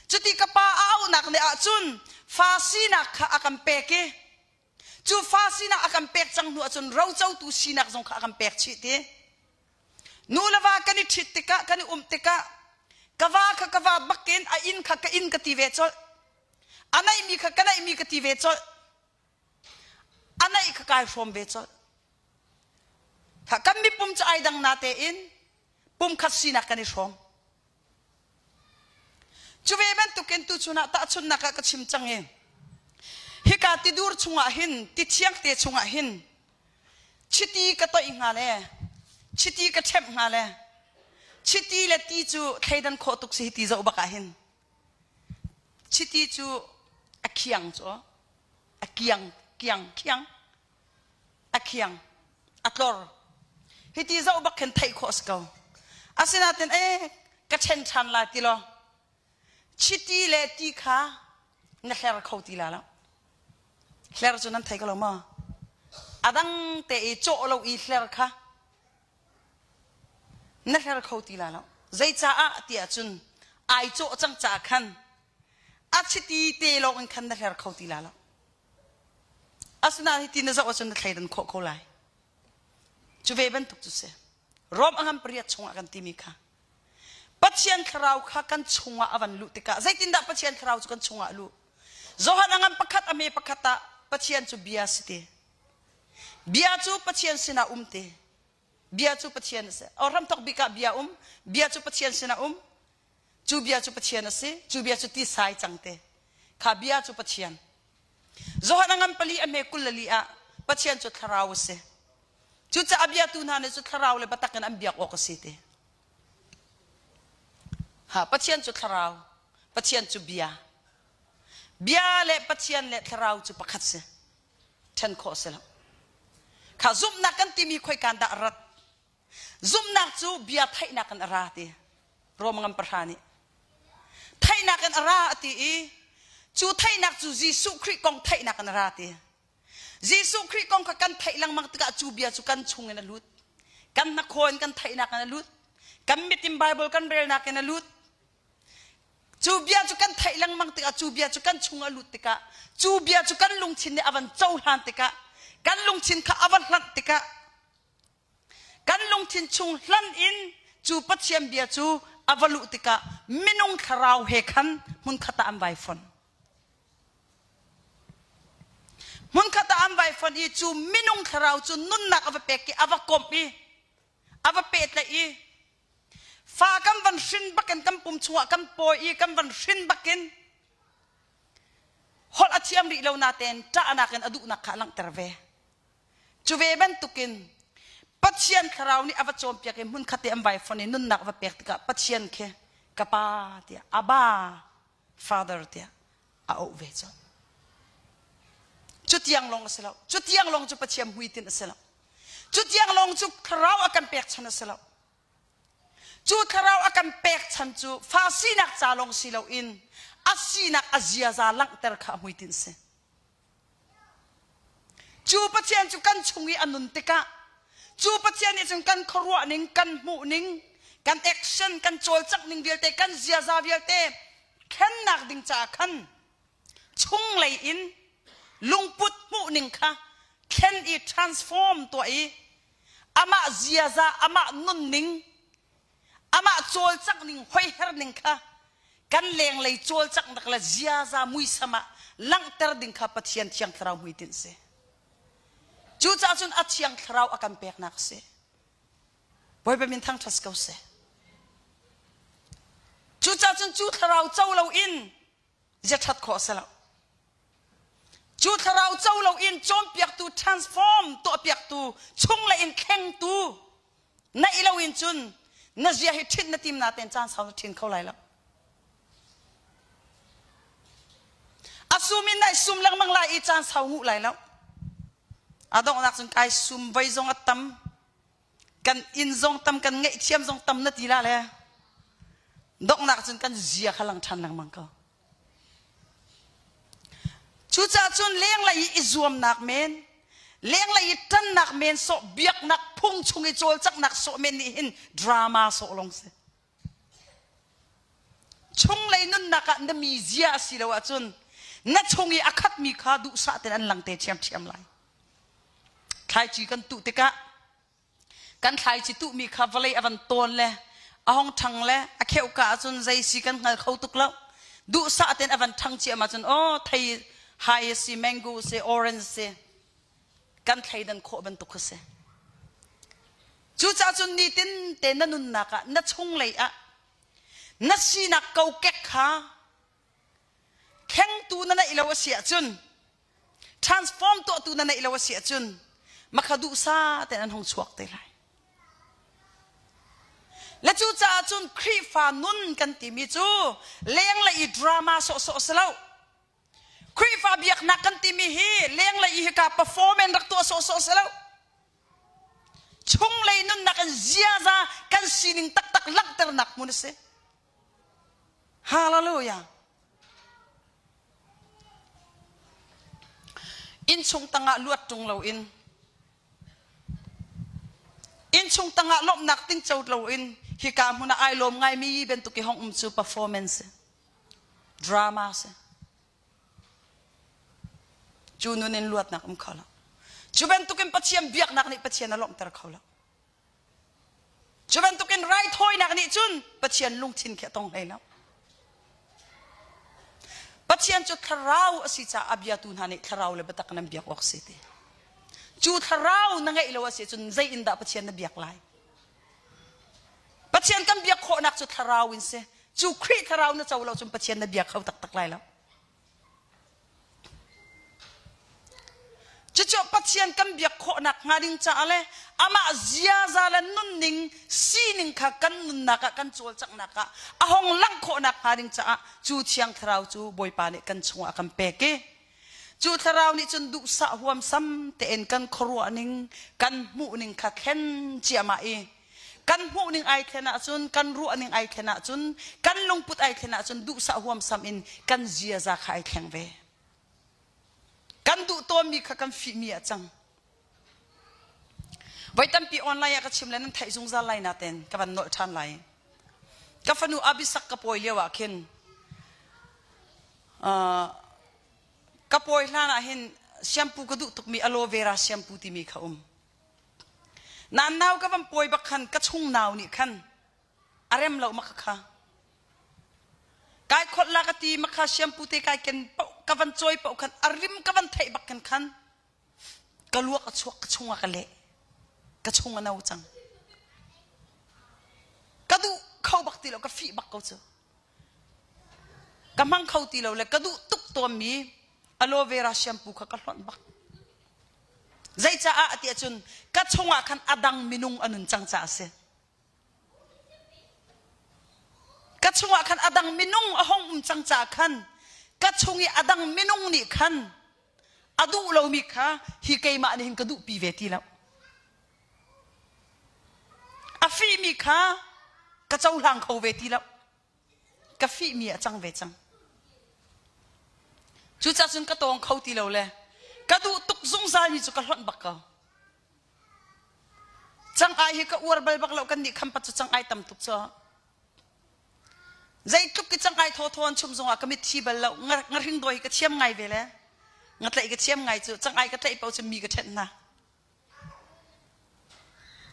cuti ka pa a auhnak nih ahcun fa sinak kha a kan pek i cu fa sinak a kan pek cang hnu ahcun rocotu sinak zong kha a kan pek chih ti. Nu le va kan i ṭhit tikah kan i umh tikah ka va kha ka va bakin a inn kha ka inn ka ti ve colh. A neihmi kha ka neihmi ka ti ve colh. A neih kha kai hrawm ve colh. Kan mipum cu ai dang na tein pumkhat sinak kan i hrawm. Cu ve bantukin tuchun ah tahchunhnak ah ka chim cang i hika tidur chungah hin tithiang te chungah hin chiti ka toih hnga le chiti ka ṭhemh hnga le. Chiti le ti cu thleidan khawh tuk si hi ti zoh bak ah hin. Chiti cu a khiang cu a kiang kiang khiang a khiang a tlor. Hi ti zoh bak khin theih khawh si ko. Asinain e ka ṭhen ṭhan lai ti law chiti le ti kha na hler kho ti la lo. Hler cu nan thei ko lo maw? A dang te i cawh lo i hler kha na hler kho ti la lo. Zeicaah tiah cun ai cawh cang caah khan a chiti te lawng in khan na hler kho ti la lo. Asinain hiti na zoh ahcun na thleidan khawh ko lai. Cu ve bantuk cu si. Rom a ngan pariat chungah kan timi kha Pathian thlarau kha kan chungah a van luh tikah zeitindah Pathian thlarau cu kan chungah a luh? Johan a ngan pakhat a hme pakhat ah Pathian cu bia si ti. Bia cu Pathian sinah um ti. Bia cu Pathian a si. O hramthok bik ah bia um. Bia cu Pathian sinah um. Cu bia cu Pathian a si. Cu bia cu tisai cang te. Kha bia cu Pathian. Johan a ngan pali a hme 24 ah Pathian cu thlarau a si. Cucaah biatu hna nih cu thlarau le biatak in an biak awk a si ti. Ha, Pathian cu thlarau, Pathian cu bia. Bia le Pathian le thlarau cu pakhat si. Ṭhen khawh si lo. Kha zumhnak kan timi khoikan dah rat? Zumhnak cu bia theihnak in a ra ti. Rom ngam pahra nih. Theihnak in a ra a ti i cu theihnak cu Jesuh Khrih kong theihnak in a ra ti. Jesuh Khrih kong kha kan theih lengmang tikah cu bia cu kan chung in a lut. Kan hnakhaw in kan theihnak in a lut. Kan mit in Bible kan relnak in a lut. Cu bia cu kan theih lengmang tikah cu bia cu kan chung a lut tikah cu bia cu kan lungthin nih a van cohlan tikah kan lungthin kha a va hlanh tikah Kan lungthin chung hlan in cu Pathian bia cu a va luh tikah minung thlarau he khan hmunkhat ah an vai fon. Hmunkhat ah an vai fon i cu minung thlarau cu nunnak a va pek i a va komh i a va pehtlaih i fa kan van hrin bakin kan pum chungah kan pawi i kan van hrin bakin holh a thiam rih lo natein ṭahnak in a duhnak kha a langhter ve. Cu ve bantukin Pathian thlarau nih a va cawnpiak i hmunkhat i an vai fon i nunnak a va pek tikah Pathian khi ka pa tiah Abba Father tiah a auh ve colh. Cu tiang lawng a si lo. Cu tiang lawng cu Pathian hmuitinh a si lo. Cu tiang lawng cu thlarau a kan pekchan a si lo. Cu thlarau a kan pekchan cu fa sinak ca lawng si loin a sinak a ziaza langhter kha a hmuitinh a si. Cu Pathian cu kan chung i a nun tikah cu Pathian nih cun kan khuaruah ning, kan hmuh ning, kan action, kan cawlcangh ning vialte, kan ziaza vialte thlennak ding caah khan chunglei in lungput hmuh ning kha thlen i transform tuah i amah ziaza, amah nunning amah cawlcangh ning hoiher ning kha kan lenglei cawlcanghnak le ziaza muisam ah langhter ding kha Pathian Thiang Thlarau hmuitinh si. Cucaah cun a Thiang Thlarau a kan peknak a si. Bawipa min thangṭhat ko seh. Cucaah cun cu thlarau co loin zia ṭhat khawh a si lo. Cu thlarau co loin cawnpiaktu transform tuahpiaktu chunglei in thlengtu naih loin cun na zia hi ṭhit na tim natein caan sau na ṭhin kho lai lo. A sum in nai sum lengmang lai i caan sau nguh lai lo. A donghnak cun kai sum voi zong a tam kan inn zong tam kan ngaihthiam zong tam na ti la le donghnak cun kan zia kha lang ṭhan lengmang ko. Cucaah cun lenglei i i zuamnak men, lenglei i ṭannak men sawh, biaknak phung chung i cawlcanghnak sawh men nih hin drama sawh lawng si. Chunglei nunnak ah na mizia a si lo ahcun na chung i a khatmi kha duhsah tein an lang te ṭhiamṭhiam lai. Thlaici kan tuh tikah Kan thlaici tuhmi kha vawlei a van tawn le a hong ṭhang le a kheuhka ahcun zei si kan hngal kho tuk lo. Duhsah tein a van ṭhang ciam ahcun aw thei hai a si, mango a si, orange a si. Kan thleidan khawh bantuk kha si. Cucaah cun nitin te na nunnak ah na chunglei ah na sinak kokek kha thlengtu na neih lo a si ahcun transform tuahtu na neih lo a si ahcun makha duhsa tein an hung chuak te lai. Le cucaah Cucaah cun Khrihfa nun kan timi cu lenglei i drama sawhsawh si lo. Khrihfa biaknak kan timi hi lenglei i hika performance rak tuah sawhsawh si lo. Chunglei nunnak in ziaza kan sining taktak langhternak hmun a si. Hallelujah. Innchung tangah luat ṭung loin innchung tangah lawmhnak tingco loin hika hmun ah ai lawm ngaimi bantuk i hong um cu performance drama si. Cu nun in luatnak um kho lo. Cu bantukin Pathian biaknak nih Pathian a lawmhter kho lo. Cu bantukin raithawinak nih cun Pathian lungthin khi a tong hlei lo. Pathian cu thlarau a si caah a biatu hna nih thlarau le biatak nan biak awk si ti. Cu thlarau na ngeih lo a si cun zei in dah Pathian na biak lai? Pathian kan biak khawhnak cu thlarau in si. Cu Khrih thlarau na co lo cun Pathian na biak kho taktak lai lo. Cucu Pathian kan biak khawhnak hnga ding caah le amah ziaza le nunning sining kha kan nunnak ah kan cawlcanghnak ah a hong langh khawhnak hnga ding caah cu Thiang Thlarau cu Bawipa nih kan chungah a kan pek i cu Thlarau nih cun duhsah huamsam tein kan khuaruah ning kan hmuh ning kha thlen ciahmah i kan hmuh ning ai thlen ahcun kan ruah ning ai thlen ahcun kan lungput ai thlen ahcun duhsah huamsam in kan ziaza kha ai thleng ve. Kan duh tawnmi kha kan fihmi ah cang. Voi tampi online ah ka chim le nan theih zungzal lai naten ka van nolh ṭhan lai. Ka fanu Abisak ka pawi lio ah khin uh, ka pawi hlan ah hin shampoo ka duh tukmi aloe vera shampoo timi kha um. Nan nau ka van pawi bak khan ka chung nau nih khan a rem lo maka kha kai kholh la ka ti makha shampoo te kai ken paoh ka van cawi paoh khan a rim ka van theih bak khan khan ka luak a chuak ka chung ah ka leh ka chung a no cang ka duh kho bak ti lo ka fih bak ko cu ka hmang kho ti lo le ka duh tuk tawnmi aloe vera shampoo kha ka hlonh bak Zeicaah ti ahcun ka chungah khan a dang minung a nun cang caah a si. Ka chungah khan a dang minung a hong um cang caah khan ka chung i a dang minung nih khan a duh lomi kha hi keimah nih hin ka duhpi ve ti lo. A fihmi kha ka cohlang kho ve ti lo. Ka fihmi a cang ve cang. Cucaah cun ka tawng kho ti lo le ka duh tuk zungzalmi cu ka hlonh bak ko. Cang-ai hi ka uar bal bak lo kan nih khampat cu cang-ai tam tuk cu. Zeitluk ki cang-ai thawthaw an chum zongah ka mit thi bal lo. Ngahring dawi hi ka thiam ngai ve le. Ngatlaih ka thiam ngai cu cang-ai ka tlaih paoh cu mi ka ṭhenh hna.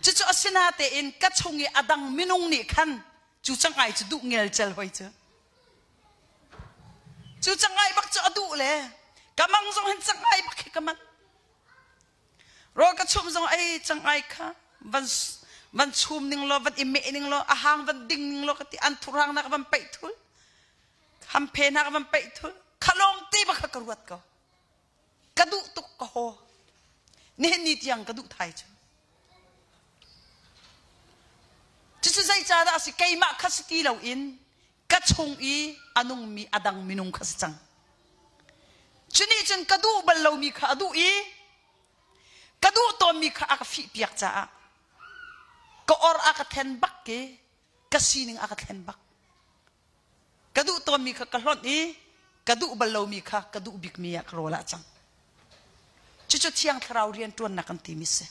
Cucu asinatein ka chung i a dang minung nih khan cu cangai cu duh ngelcel hoi cu. Cu cangai bak cu a duh le ka mang zong hin cangai bak hi ka manh. Rawl ka chum zong ei cangai kha van van chum ning law van i meh ning law a hang van ding ning law ka ti an thurhang nak van peih thul hamphe nak van peih thul khalong te bak kha ka ruat ko. Ka duh tuk ka haw. Nihin ni tiang ka duh thai cu. Cucu zeicahdah a si keimah kha si ti loin ka chung i a nungmi a dang minung kha si cang. Cu nih cun ka duh bal lomi kha a duh i ka duh tawnmi kha a ka fihpiak caah ka or a ka then bak i ka sining a ka thlen bak. Ka duh tawnmi kha ka hlonh i ka duh bal lomi kha ka duh bikmi ah ka rawl ah cang. Cucu Thiang Thlarau rianṭuannak kan timi si.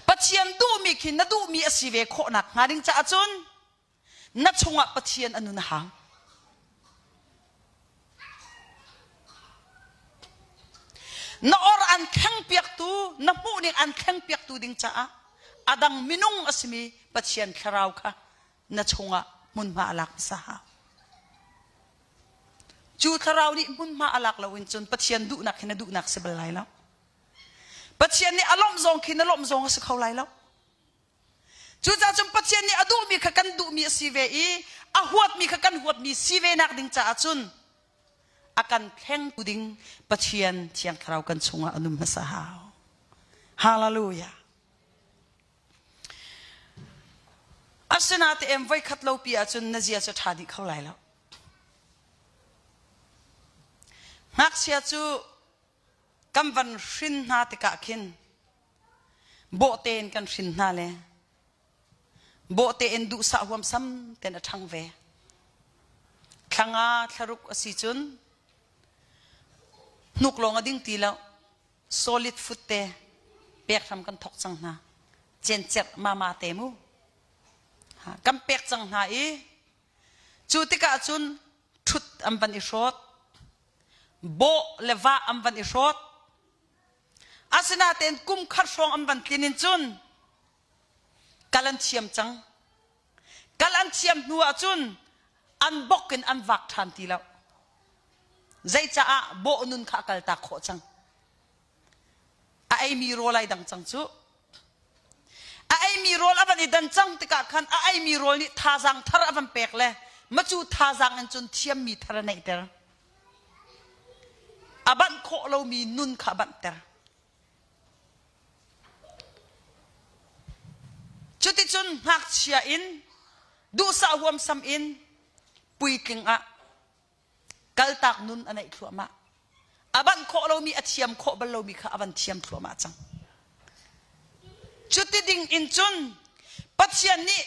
Pathian duhmi khi na duhmi a si ve khawhnak hnga ding caah cun na chungah Pathian a nun a hau. Na or an thlengpiaktu, na hmuhning an thlengpiaktu ding caah a dang minung a simi Pathian Thlarau kha na chungah hmunhma a lak hmasa hau. Cu thlarau nih hmunhma a lak loin cun Pathian duhnak hi na duhnak si bal lai lo. Pathian nih a lawmh zong khi na lawmh zong a si kho lai lo. Cucaah cun Pathian nih a duhmi kha kan duhmi a si ve i a huatmi kha kan huatmi si ve nak ding caah cun a kan thlengtu ding Pathian Thiang Thlarau kan chungah a num hmasa hau. Hallelujah. Asinain voikhat lo pi ahcun na zia cu ṭha dih kho lai lo. Ngakchia cu kan van hrin hna tikah khin bawhte in kan hrin hna le bawhte in duhsah huamsam ten a ṭhang ve. Thlanga thlaruk a si cun hnuk lawng a ding ti lo. Solid food te pek hram kan thok cang hna. Cencep mama te mu. Kan pek cang hna i cu tikah cun ṭhut an van i hrawt. Bawh le vah an van i hrawt. Asinain kum khat hrawng an van tlin in cun kal an thiam cang. Kal an thiam hnu ahcun an bok in an vak ṭhan ti lo. Zeicaah bawh nun kha a kaltak khawh cang. A eimi rawl ai dang cang cu. A eimi rawl a van i dan cang tikah khan a eimi rawl nih thazaang thar a van pek le macu thazaang in cun thiammi thar a neihter. A banh khawh lomi nun kha a banhter. Cuticun ngakchia in duhsah huamsam in puitling ah kaltak nun a neih thluahmah. A banh khawh lomi a thiam khawh bal lomi kha a van thiam thluahmah cang. Cuti ding in cun Pathian nih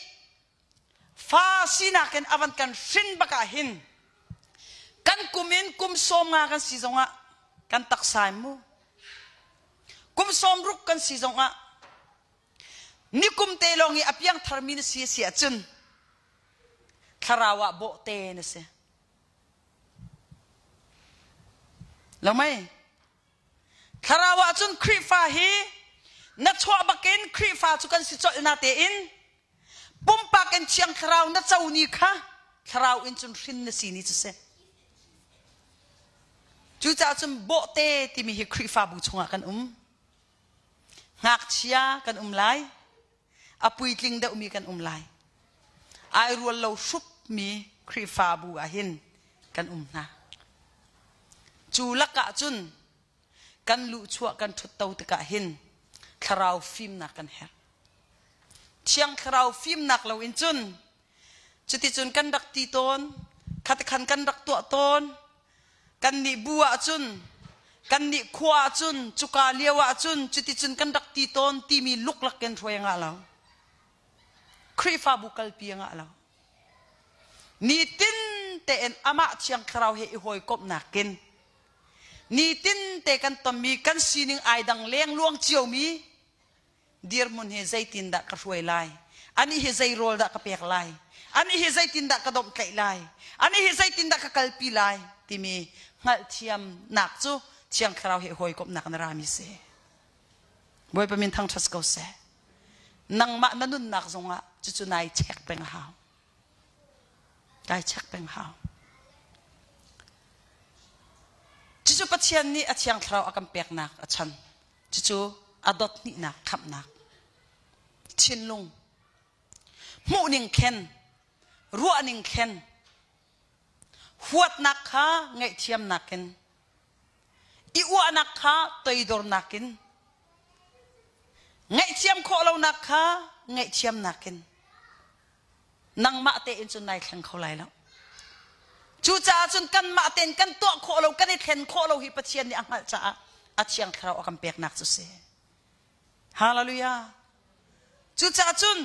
fa sinak in a van kan hrin bak ah hin kan kum in kum 50 kan si zongah kan taksa in mu kum 60 kan si zongah nikum te lawng i a piang tharmi na si a si ahcun thlarau ah bawhte na si lo mei Thlarau ah cun Khrihfa hi na chuah bakin Khrihfa cu kan si colh na tein pumpak in Thiang Thlarau na co ni kha Thlarau in cun hrin na si ni cu si. Cucaah cun bawhte timi hi Khrihfabu chungah kan um. Ngakchia kan um lai. A puitling deuhmi kan um lai. Ai rual lo hrupmi Khrihfabu ah hin kan um hna. Cu lakah cun kan luhchuah kan ṭhutto tikah hin thlarau fimnak kan herh. Thiang thlarau fimnak loin cun cuticun kan rak ti tawn, khatikhan kan rak tuah tawn, kannih bu ahcun kannih khua ahcun cuka lio ahcun cuticun kan rak ti tawn timi luklak in hruai a ngah lo. Khrihfabu kalpi a ngah lo. Nitin tein amah Thiang Thlarau he i hawikomhnak in nitin te kan tonmi kan sining ai dang lengluang ciomi dirhmun hi zeitindah ka hruai lai anih hi zei rawl dah ka pek lai anih hi zeitindah ka domhtlaih lai anih hi zeitindah ka kalpi lai timi hngalhthiamnak cu Thiang Thlarau he hawikomhnak na rami si. Bawipa min thangṭhat ko seh. Nangmah na nunnak zongah cucu nai check peng a hau. Nai check peng hau. Cucu Pathian nih a Thiang Thlarau a kan peknak a chan. Cucu a dot hnihnak khamhnak. Thinlung hmuhning thlen, ruahning thlen, huatnak kha ngaihthiamnak in i uahnak kha toidornak in ngaihthiam khawh lonak kha ngaihthiamnak in nangmah tein cun nai thleng kho lai lo cucaah cun kanmah tein kan tuah khawh lo kan i thlen khawh lo hi Pathian nih a hngalh caah a thiang thlarau a kan peknak cu si Hallelujah cucaah cun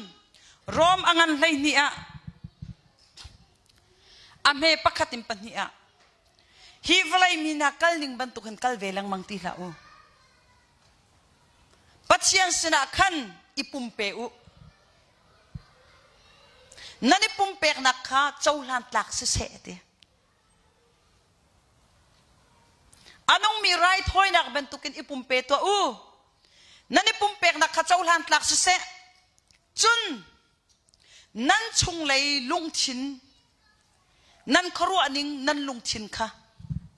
Rom a ngan 12 ah a hme pakhat in pahnih ah Hi vawlei mi hna kal ning bantukin kal ve lengmang ti hlah u. Pathian sinah khan i pumpe u. Nan i pumpeknak kha cohlan tlak siseh ti. A nungmi raithawinak bantukin i pumpe tuah u. Nan i pumpeknak kha cohlan tlak siseh. Cun nan chunglei lungthin Nan khuaruah ning nan lungthin kha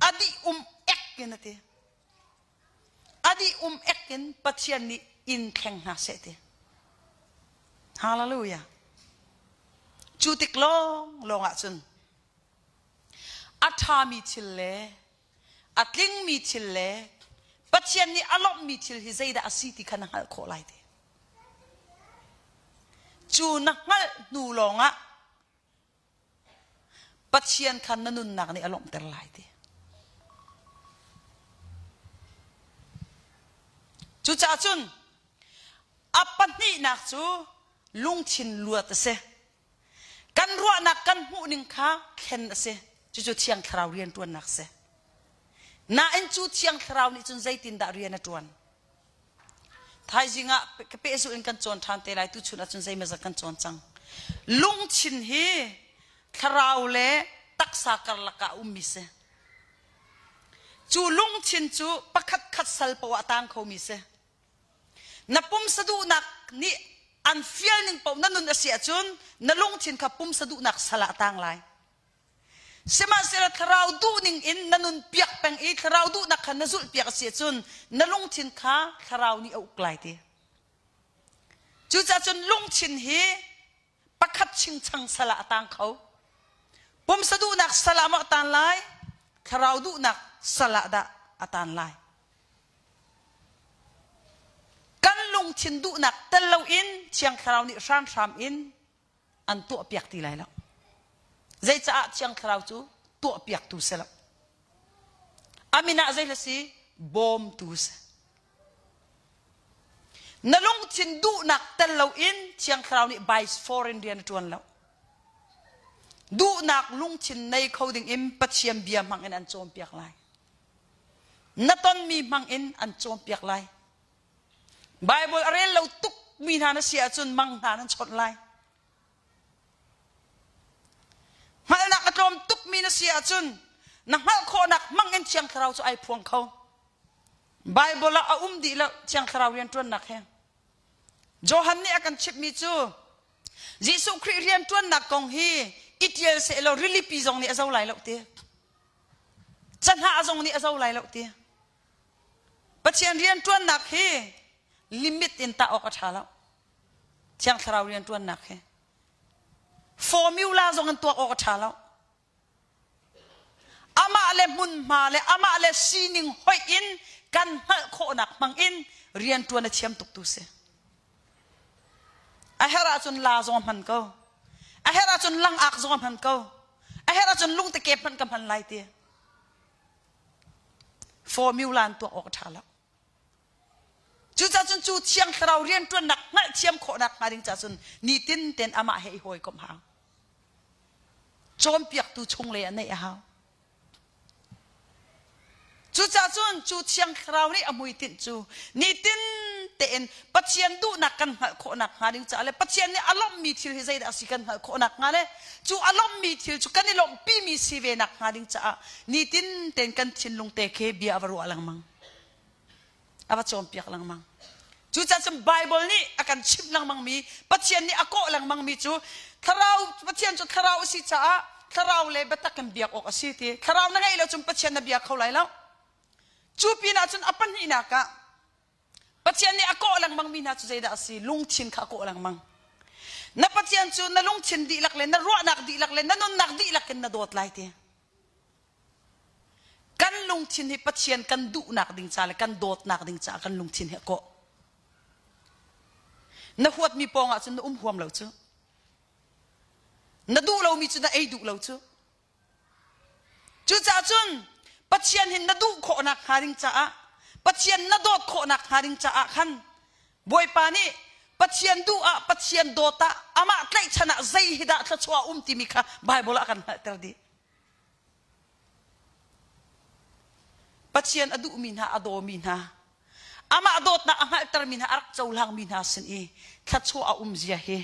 a dih um ek in a ti. A dih um ek in Pathian nih in thleng hna seh ti. Hallelujah. Cu tik lawng lawng ah cun a ṭhami thil le a tlingmi thil le Pathian nih a lawmhmi thil hi zeidah a si ti kha na hngalh khawh lai ti. Cu na hngalh hnu lawngah Pathian kha na nunnak nih a lawmhter lai ti. Cucaah cun a pahnihnak cu lungthin luat a si. Kan ruahnak kan hmuhning kha thlen a si. Cucu Thiang Thlarau rianṭuannak a si. Nain cu Thiang Thlarau nih cun zeitindah rian a ṭuan? Thaizing ah ka pehzulh in kan cawn ṭhan te lai. Tuchun ahcun zeimawzat kan cawn cang. Lungthin hi thlarau le taksa karlak ah a ummi si. Cu lungthin cu pakhat khat sal poah a tang khomi si. Na pumsa duhnak nih an fial ning paoh na nun a si ahcun na lungthin kha pumsa duhnak sal ah a tang lai. Sihmanhsehlaw thlarau duhning in na nun piak peng i thlarau duhnak kha na zulh piak a si ahcun na lungthin kha thlarau nih a uk lai ti. Cucaah cun lungthin hi pakhat chingchang sal ah a tang kho. Pumsa duhnak sal ah maw a tan lai? Thlarau duhnak sal ah dah a tan lai? Kan lungthin duhnak tel loin Thiang Thlarau nih hranhram in an tuahpiak ti lai lo. Zeicaah Thiang Thlarau cu tuahpiaktu si lo. A min ah zei si? Bawmtu si. Na lungthin duhnak tel loin Thiang Thlarau nih by foreign rian a ṭuan lo. Duhnak lungthin nei kho ding in Pathian bia hmang in an cawnpiak lai. Na tonmi hmang in an cawnpiak lai. Bible a rel lo tuk mi hna na si ahcun mang hna nan chawnh lai. Hngalhnak a tlawm tuk mi na si ahcun na hngalh khawhnak hmang in Thiang Thlarau cu ai phuang kho. Bible ah a um dih lo Thiang Thlarau rianṭuannak he. Johan nih a kan chimhmi cu Jesuh Khrih rianṭuannak kong hi i ṭial sehlaw rilipi zong nih a zo lai lo ti. Cahnah zong nih a zo lai lo ti. Pathian rianṭuannak hi limit in tah awk a ṭha lo. Thiang Thlarau rianṭuannak hi formula zong in tuak awk a ṭha lo. Amah le hmunhma le amah le sining hoih in kan hngalh khawhnak hmang in rianṭuan a thiam tuk tu si. A herh ahcun la zong a hman ko. A herh ahcun langak zong a hman ko. A herh ahcun lungtekep hmanh ka hman lai ti. Formula an tuak awk a ṭha lo. Cucaah cun cu Thiang Thlarau rianṭuannak hngalhthiam khawhnak hnga ding caah cun nitin tein amah he i hawikomh hau. Cawnpiaktu chunglei ah neih a hau. Cucaah cun cu Thiang Thlarau nih a hmuitinh cu nitin tein Pathian duhnak kan hngalh khawhnak hnga ding caah le Pathian nih a lawmhmi thil hi zeidah a si kan hngalh khawhnak hnga le cu a lawmhmi thil cu kan i lawmhpimi si ve nak hnga ding caah nitin tein kan thinlung te khi bia a va ruah lengmang. A va cawnpiak lengmang. Cucaah cun Bible nih a kan chimh lengmangmi, Pathian nih a kawh lengmangmi cu thlarau Pathian cu thlarau a si caah thlarau le biatak in biak awk a si ti. Thlarau na ngeih lo cun Pathian na bia kho lai lo. Cu pinah cun a pahnihnak ah Pathian nih a kawh lengmangmi hna cu zeidah a si? Lungthin kha a kawh lengmang. Na Pathian cu na lungthin dihlak le na ruahnak dihlak le na nunnak dihlak in na dawt lai ti. Kan lungthin hi Pathian kan duhnak ding ca le kan dawtnak ding caah kan lungthin hi a kawh. Na huatmi pawng ahcun na um huam lo cu. Na duh lomi cu na ei duh lo cu. Cucaah cun Pathian hin na duh khawhnak hnga ding caah Pathian na dawt khawhnak hnga ding caah khan Bawipa nih Pathian duh ah Pathian dawt ah amah tlaihchan ah zei hi dah thluachuah a um timi kha Bible ah a kan hngalhter dih. Pathian a duhmi hna a dawmi hna amah dawtnak a hngalhtermi hna a rak cohlangmi hna sin i thluachuah a um zia hi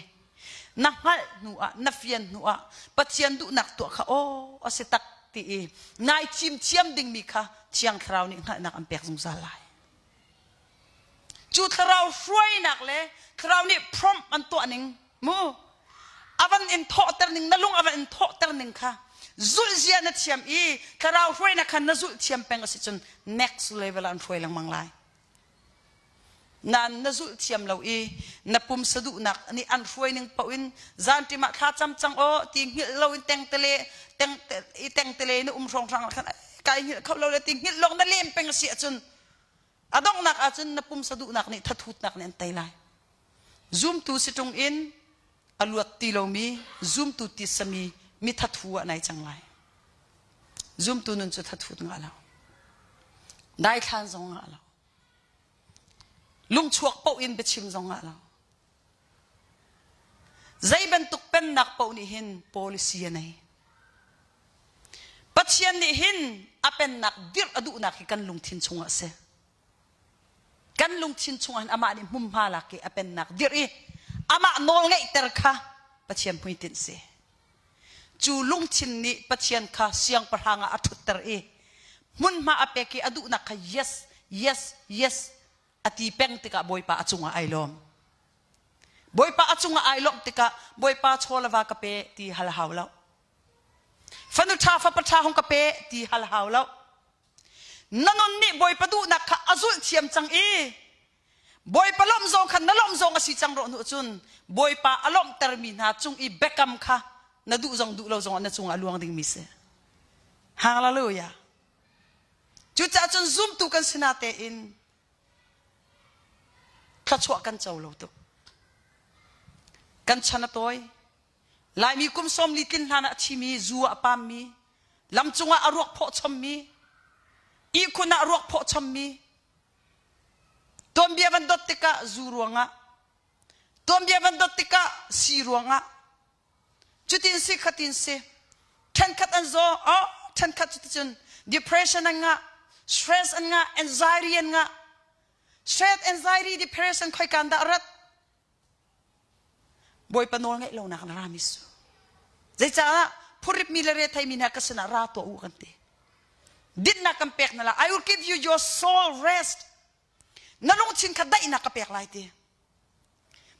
na hngalh hnu ah na fian hnu ah Pathian duhnak tuah kha aw a si tak ti i nai thim thiam dingmi kha Thiang Thlarau nih hngalhnak an pek zungzal lai. Cu thlarau hruainak le thlarau nih prompt an tuah ning mu a van in thawhter ning na lung a van in thawhter ning kha zulh zia na thiam i thlarau hruainak kha na zulh thiam peng a si cun next level ah an hruai lengmang lai. Nan na zulh thiam lo i na pumsa duhnak nih an hruai ning paoh in zanṭim ah thla cam cang aw ti hngilh lo in tengtele teng i tengtele na um hrawnghrang ah khan kai hngilh kho lo le ti hngilh lawng na lem peng a si ahcun a donghnak ahcun na pumsa duhnak nih thathutnak nih an tei lai. Zumtu si ṭung in. A luat ti lomi zumtu titsami mi thathu ah nai cang lai. Zumtu nun cu thathut ngah lo. Daithlan zong ngah lo. Lungchuak paoh in biachim zong ngah lo. Zei bantuk pennak paoh nih hin policy a nei. Pathian nih hin a pennak dirh a duhnak hi kan lungthin chungah a si. Kan lungthin chungah hin amah nih hmunhma lak i a pennak dirh i amah nawl ngeihter kha Pathian hmuitinh si. Cu lungthin nih Pathian kha siangpahrang ah a ṭhutter i hmunhma a pek i a duhnak kha yes, yes, yes a ti peng tikah Bawipa a cungah ai lawm. Bawipa a cungah ai lawmh tikah Bawipa chaw le va ka pe ti hal hau lo. Fanu ṭha fapa ṭha hung ka pe ti hal hau lo. Na nun nih Bawipa duhnak kha a zulh thiam cang i Bawipa lawmh zong kha na lawmh zong a si cang rawh hnu cun Bawipa a lawmhtermi hna cung i biakam kha na duh zong duh lo zong ah na cungah a luang dingmi si. Hallelujah. Cucaah cun zumtu kan si na tein thluachuah kan co lo tuk. Kan chan a tawi. Laimi kum 40 tlin hlan ah a thimi, zu ah a pammi, lam cungah a ruak phawh chommi, ihkhun ah ruak phawh chommi, tuanbia van dot tikah zu ruangah, tuanbia van dot tikah si ruangah, cutin si khatin si, ṭhenkhat an zaw, oh, ṭhenkhat cuticun depression an ngah, stress an ngah, anxiety an ngah, stress, anxiety, depression khoikan dah rat? Bawipa nawl ngeih lonak na rami su. Zeicahah phuripmi le retheimi hna ka sinah ra tuah u kan ti. Dinnak kan pek na la. I will give you your soul rest. Na lungthin kha daihnak ka pek lai ti.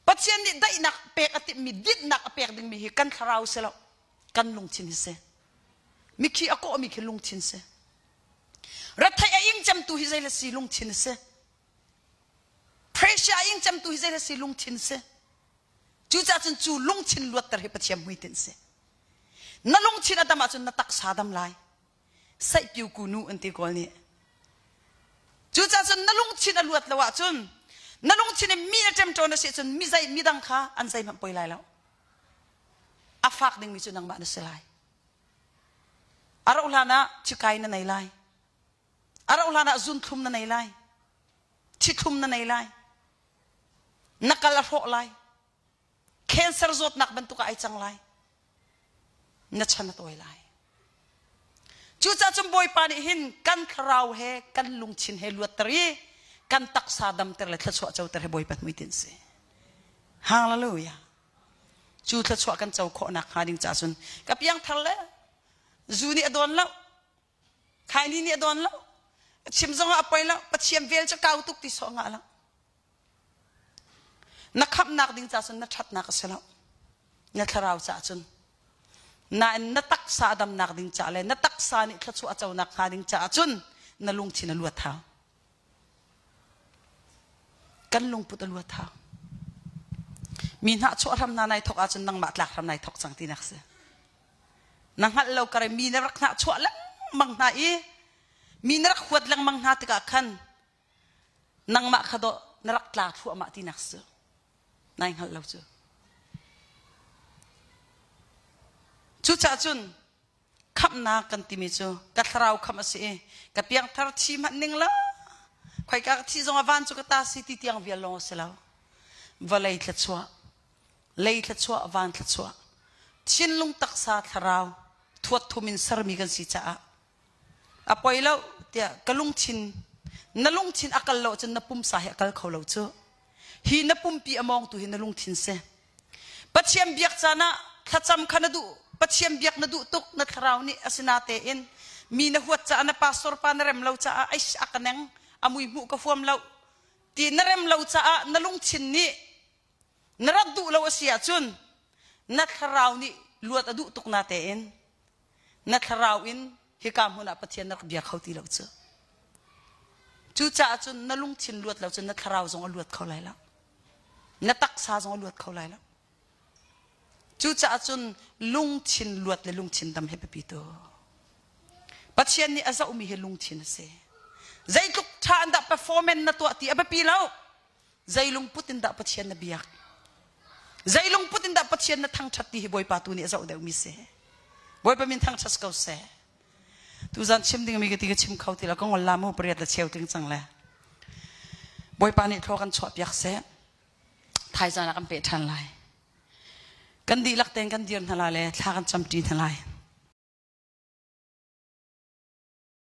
Pathian nih daihnak pek a timhmi dinhnak a pek dingmi hi kan thlarau si lo. Kan lungthin hi si. Mikhi a kawhmi khi lungthin si. Retheih a ing cemtu hi zei le si lungthin si. Pressure a ing cemtu hi zei si lungthin si. Cucaah cun cu lungthin luatter hi Pathian hmuitinh si. Na lungthin a dam ahcun na taksa dam lai. Saihpiu ku nu an ti kawl nih. Cucaah cun na lungthin a luat lo ahcun na lungthin in mi na ṭemṭawn a si ahcun mi zei midang kha an zeihmanh poi lai lo. A fak dingmi cu nangmah na si lai. A rauh hlan ah thikai na nei lai. A rauh hlan ah zunthlum na nei lai. Thithlum na nei lai. Na kal a hrawh lai. Cancer zawtnak bantuk ah ai cang lai. Na chan a tawi lai. Cucaah cun Bawipa nih hin kan thlarau he kan lungthin he luatter i kan taksa damter le thluachuah coter he Bawipa hmuitinh si. Hallelujah. Cu thluachuah kan co khawh nak hnga ding caah cun ka piangthar le zu nih a dawn lo Khaini nih a dawn lo. A chim zong ah a poi lo. Pathian vel cu kau tuk ti sawh ngah lo. Na khamhnak ding ca cun na ṭhatnak a si lo. Na thlarau ca cun. Nain na taksa a damnak ding ca le na taksa nih thluachuah a conak hnga ding caah cun na lungthin a luat hau. Kan lungput a luat hau. Mi hnahchuah hram hna nai thok ahcun nangmah tlak hram nai thok cang tinak si. Na hngalh lo kar mi na rak hnahchuah lengmang hna i mi na rak huat lengmang hna tikah khan nangmah kha dawh na rak tla thluahmah tinak si. Nai hngalh lo cu. Cucaah cun khamhnak kan timi cu ka thlarau khamh a si i ka piangthar thi hmanh ning la khoika ka thi zong ah van cu ka ta si ti tiang vial lawng a si lo. Vawlei thluachuah lei thluachuah van thluachuah thinlung taksa thlarau thuat thum in sermi kan si caah a poi lo tiah ka lungthin na lungthin a kal lo cun na pumsa hi a kal kho lo cu hi na pumpi a mawngtu hi na lungthin si Pathian biak caan ah thlacam kha na duh Pathian biak na duh tuk na thlarau nih asina tein mi na huat caah na pastor pa na rem lo caah ai a ka neng a mui hmuh ka huam lo ti na rem lo caah na lungthin nih Na rak duh lo a si ahcun na thlarau nih luat a duh tuk na tein na thlarau in hika hmun ah Pathian na rak bia kho ti lo cu. Cucaah cun na lungthin luat lo cun na thlarau zong a luat kho lai lo. Na taksa zong a luat kho lai lo. Cucaah cun lungthin luat le lungthin dam hi biapi tu. Pathian nih a zohmi hi lungthin a si. Zeitluk ṭha in dah performance na tuah ti a biapi lo. Zei lungput in dah Pathian na biak? Zei lungput in dah Pathian Pathian na thangṭhat ti hi Bawipa tu nih a zoh deuhmi si. Bawipa min thangṭhat ko seh. Tuzan chim dingmi ka ti ka chim kho ti lo ka ngol la mu pariat le cheu tling cang le. Bawipa nih thlaw kan chuah piak seh. Thaizan ah kan peh ṭhan lai. Kan dihlak tein kan dir hna lai le thla kan camṭi hna lai.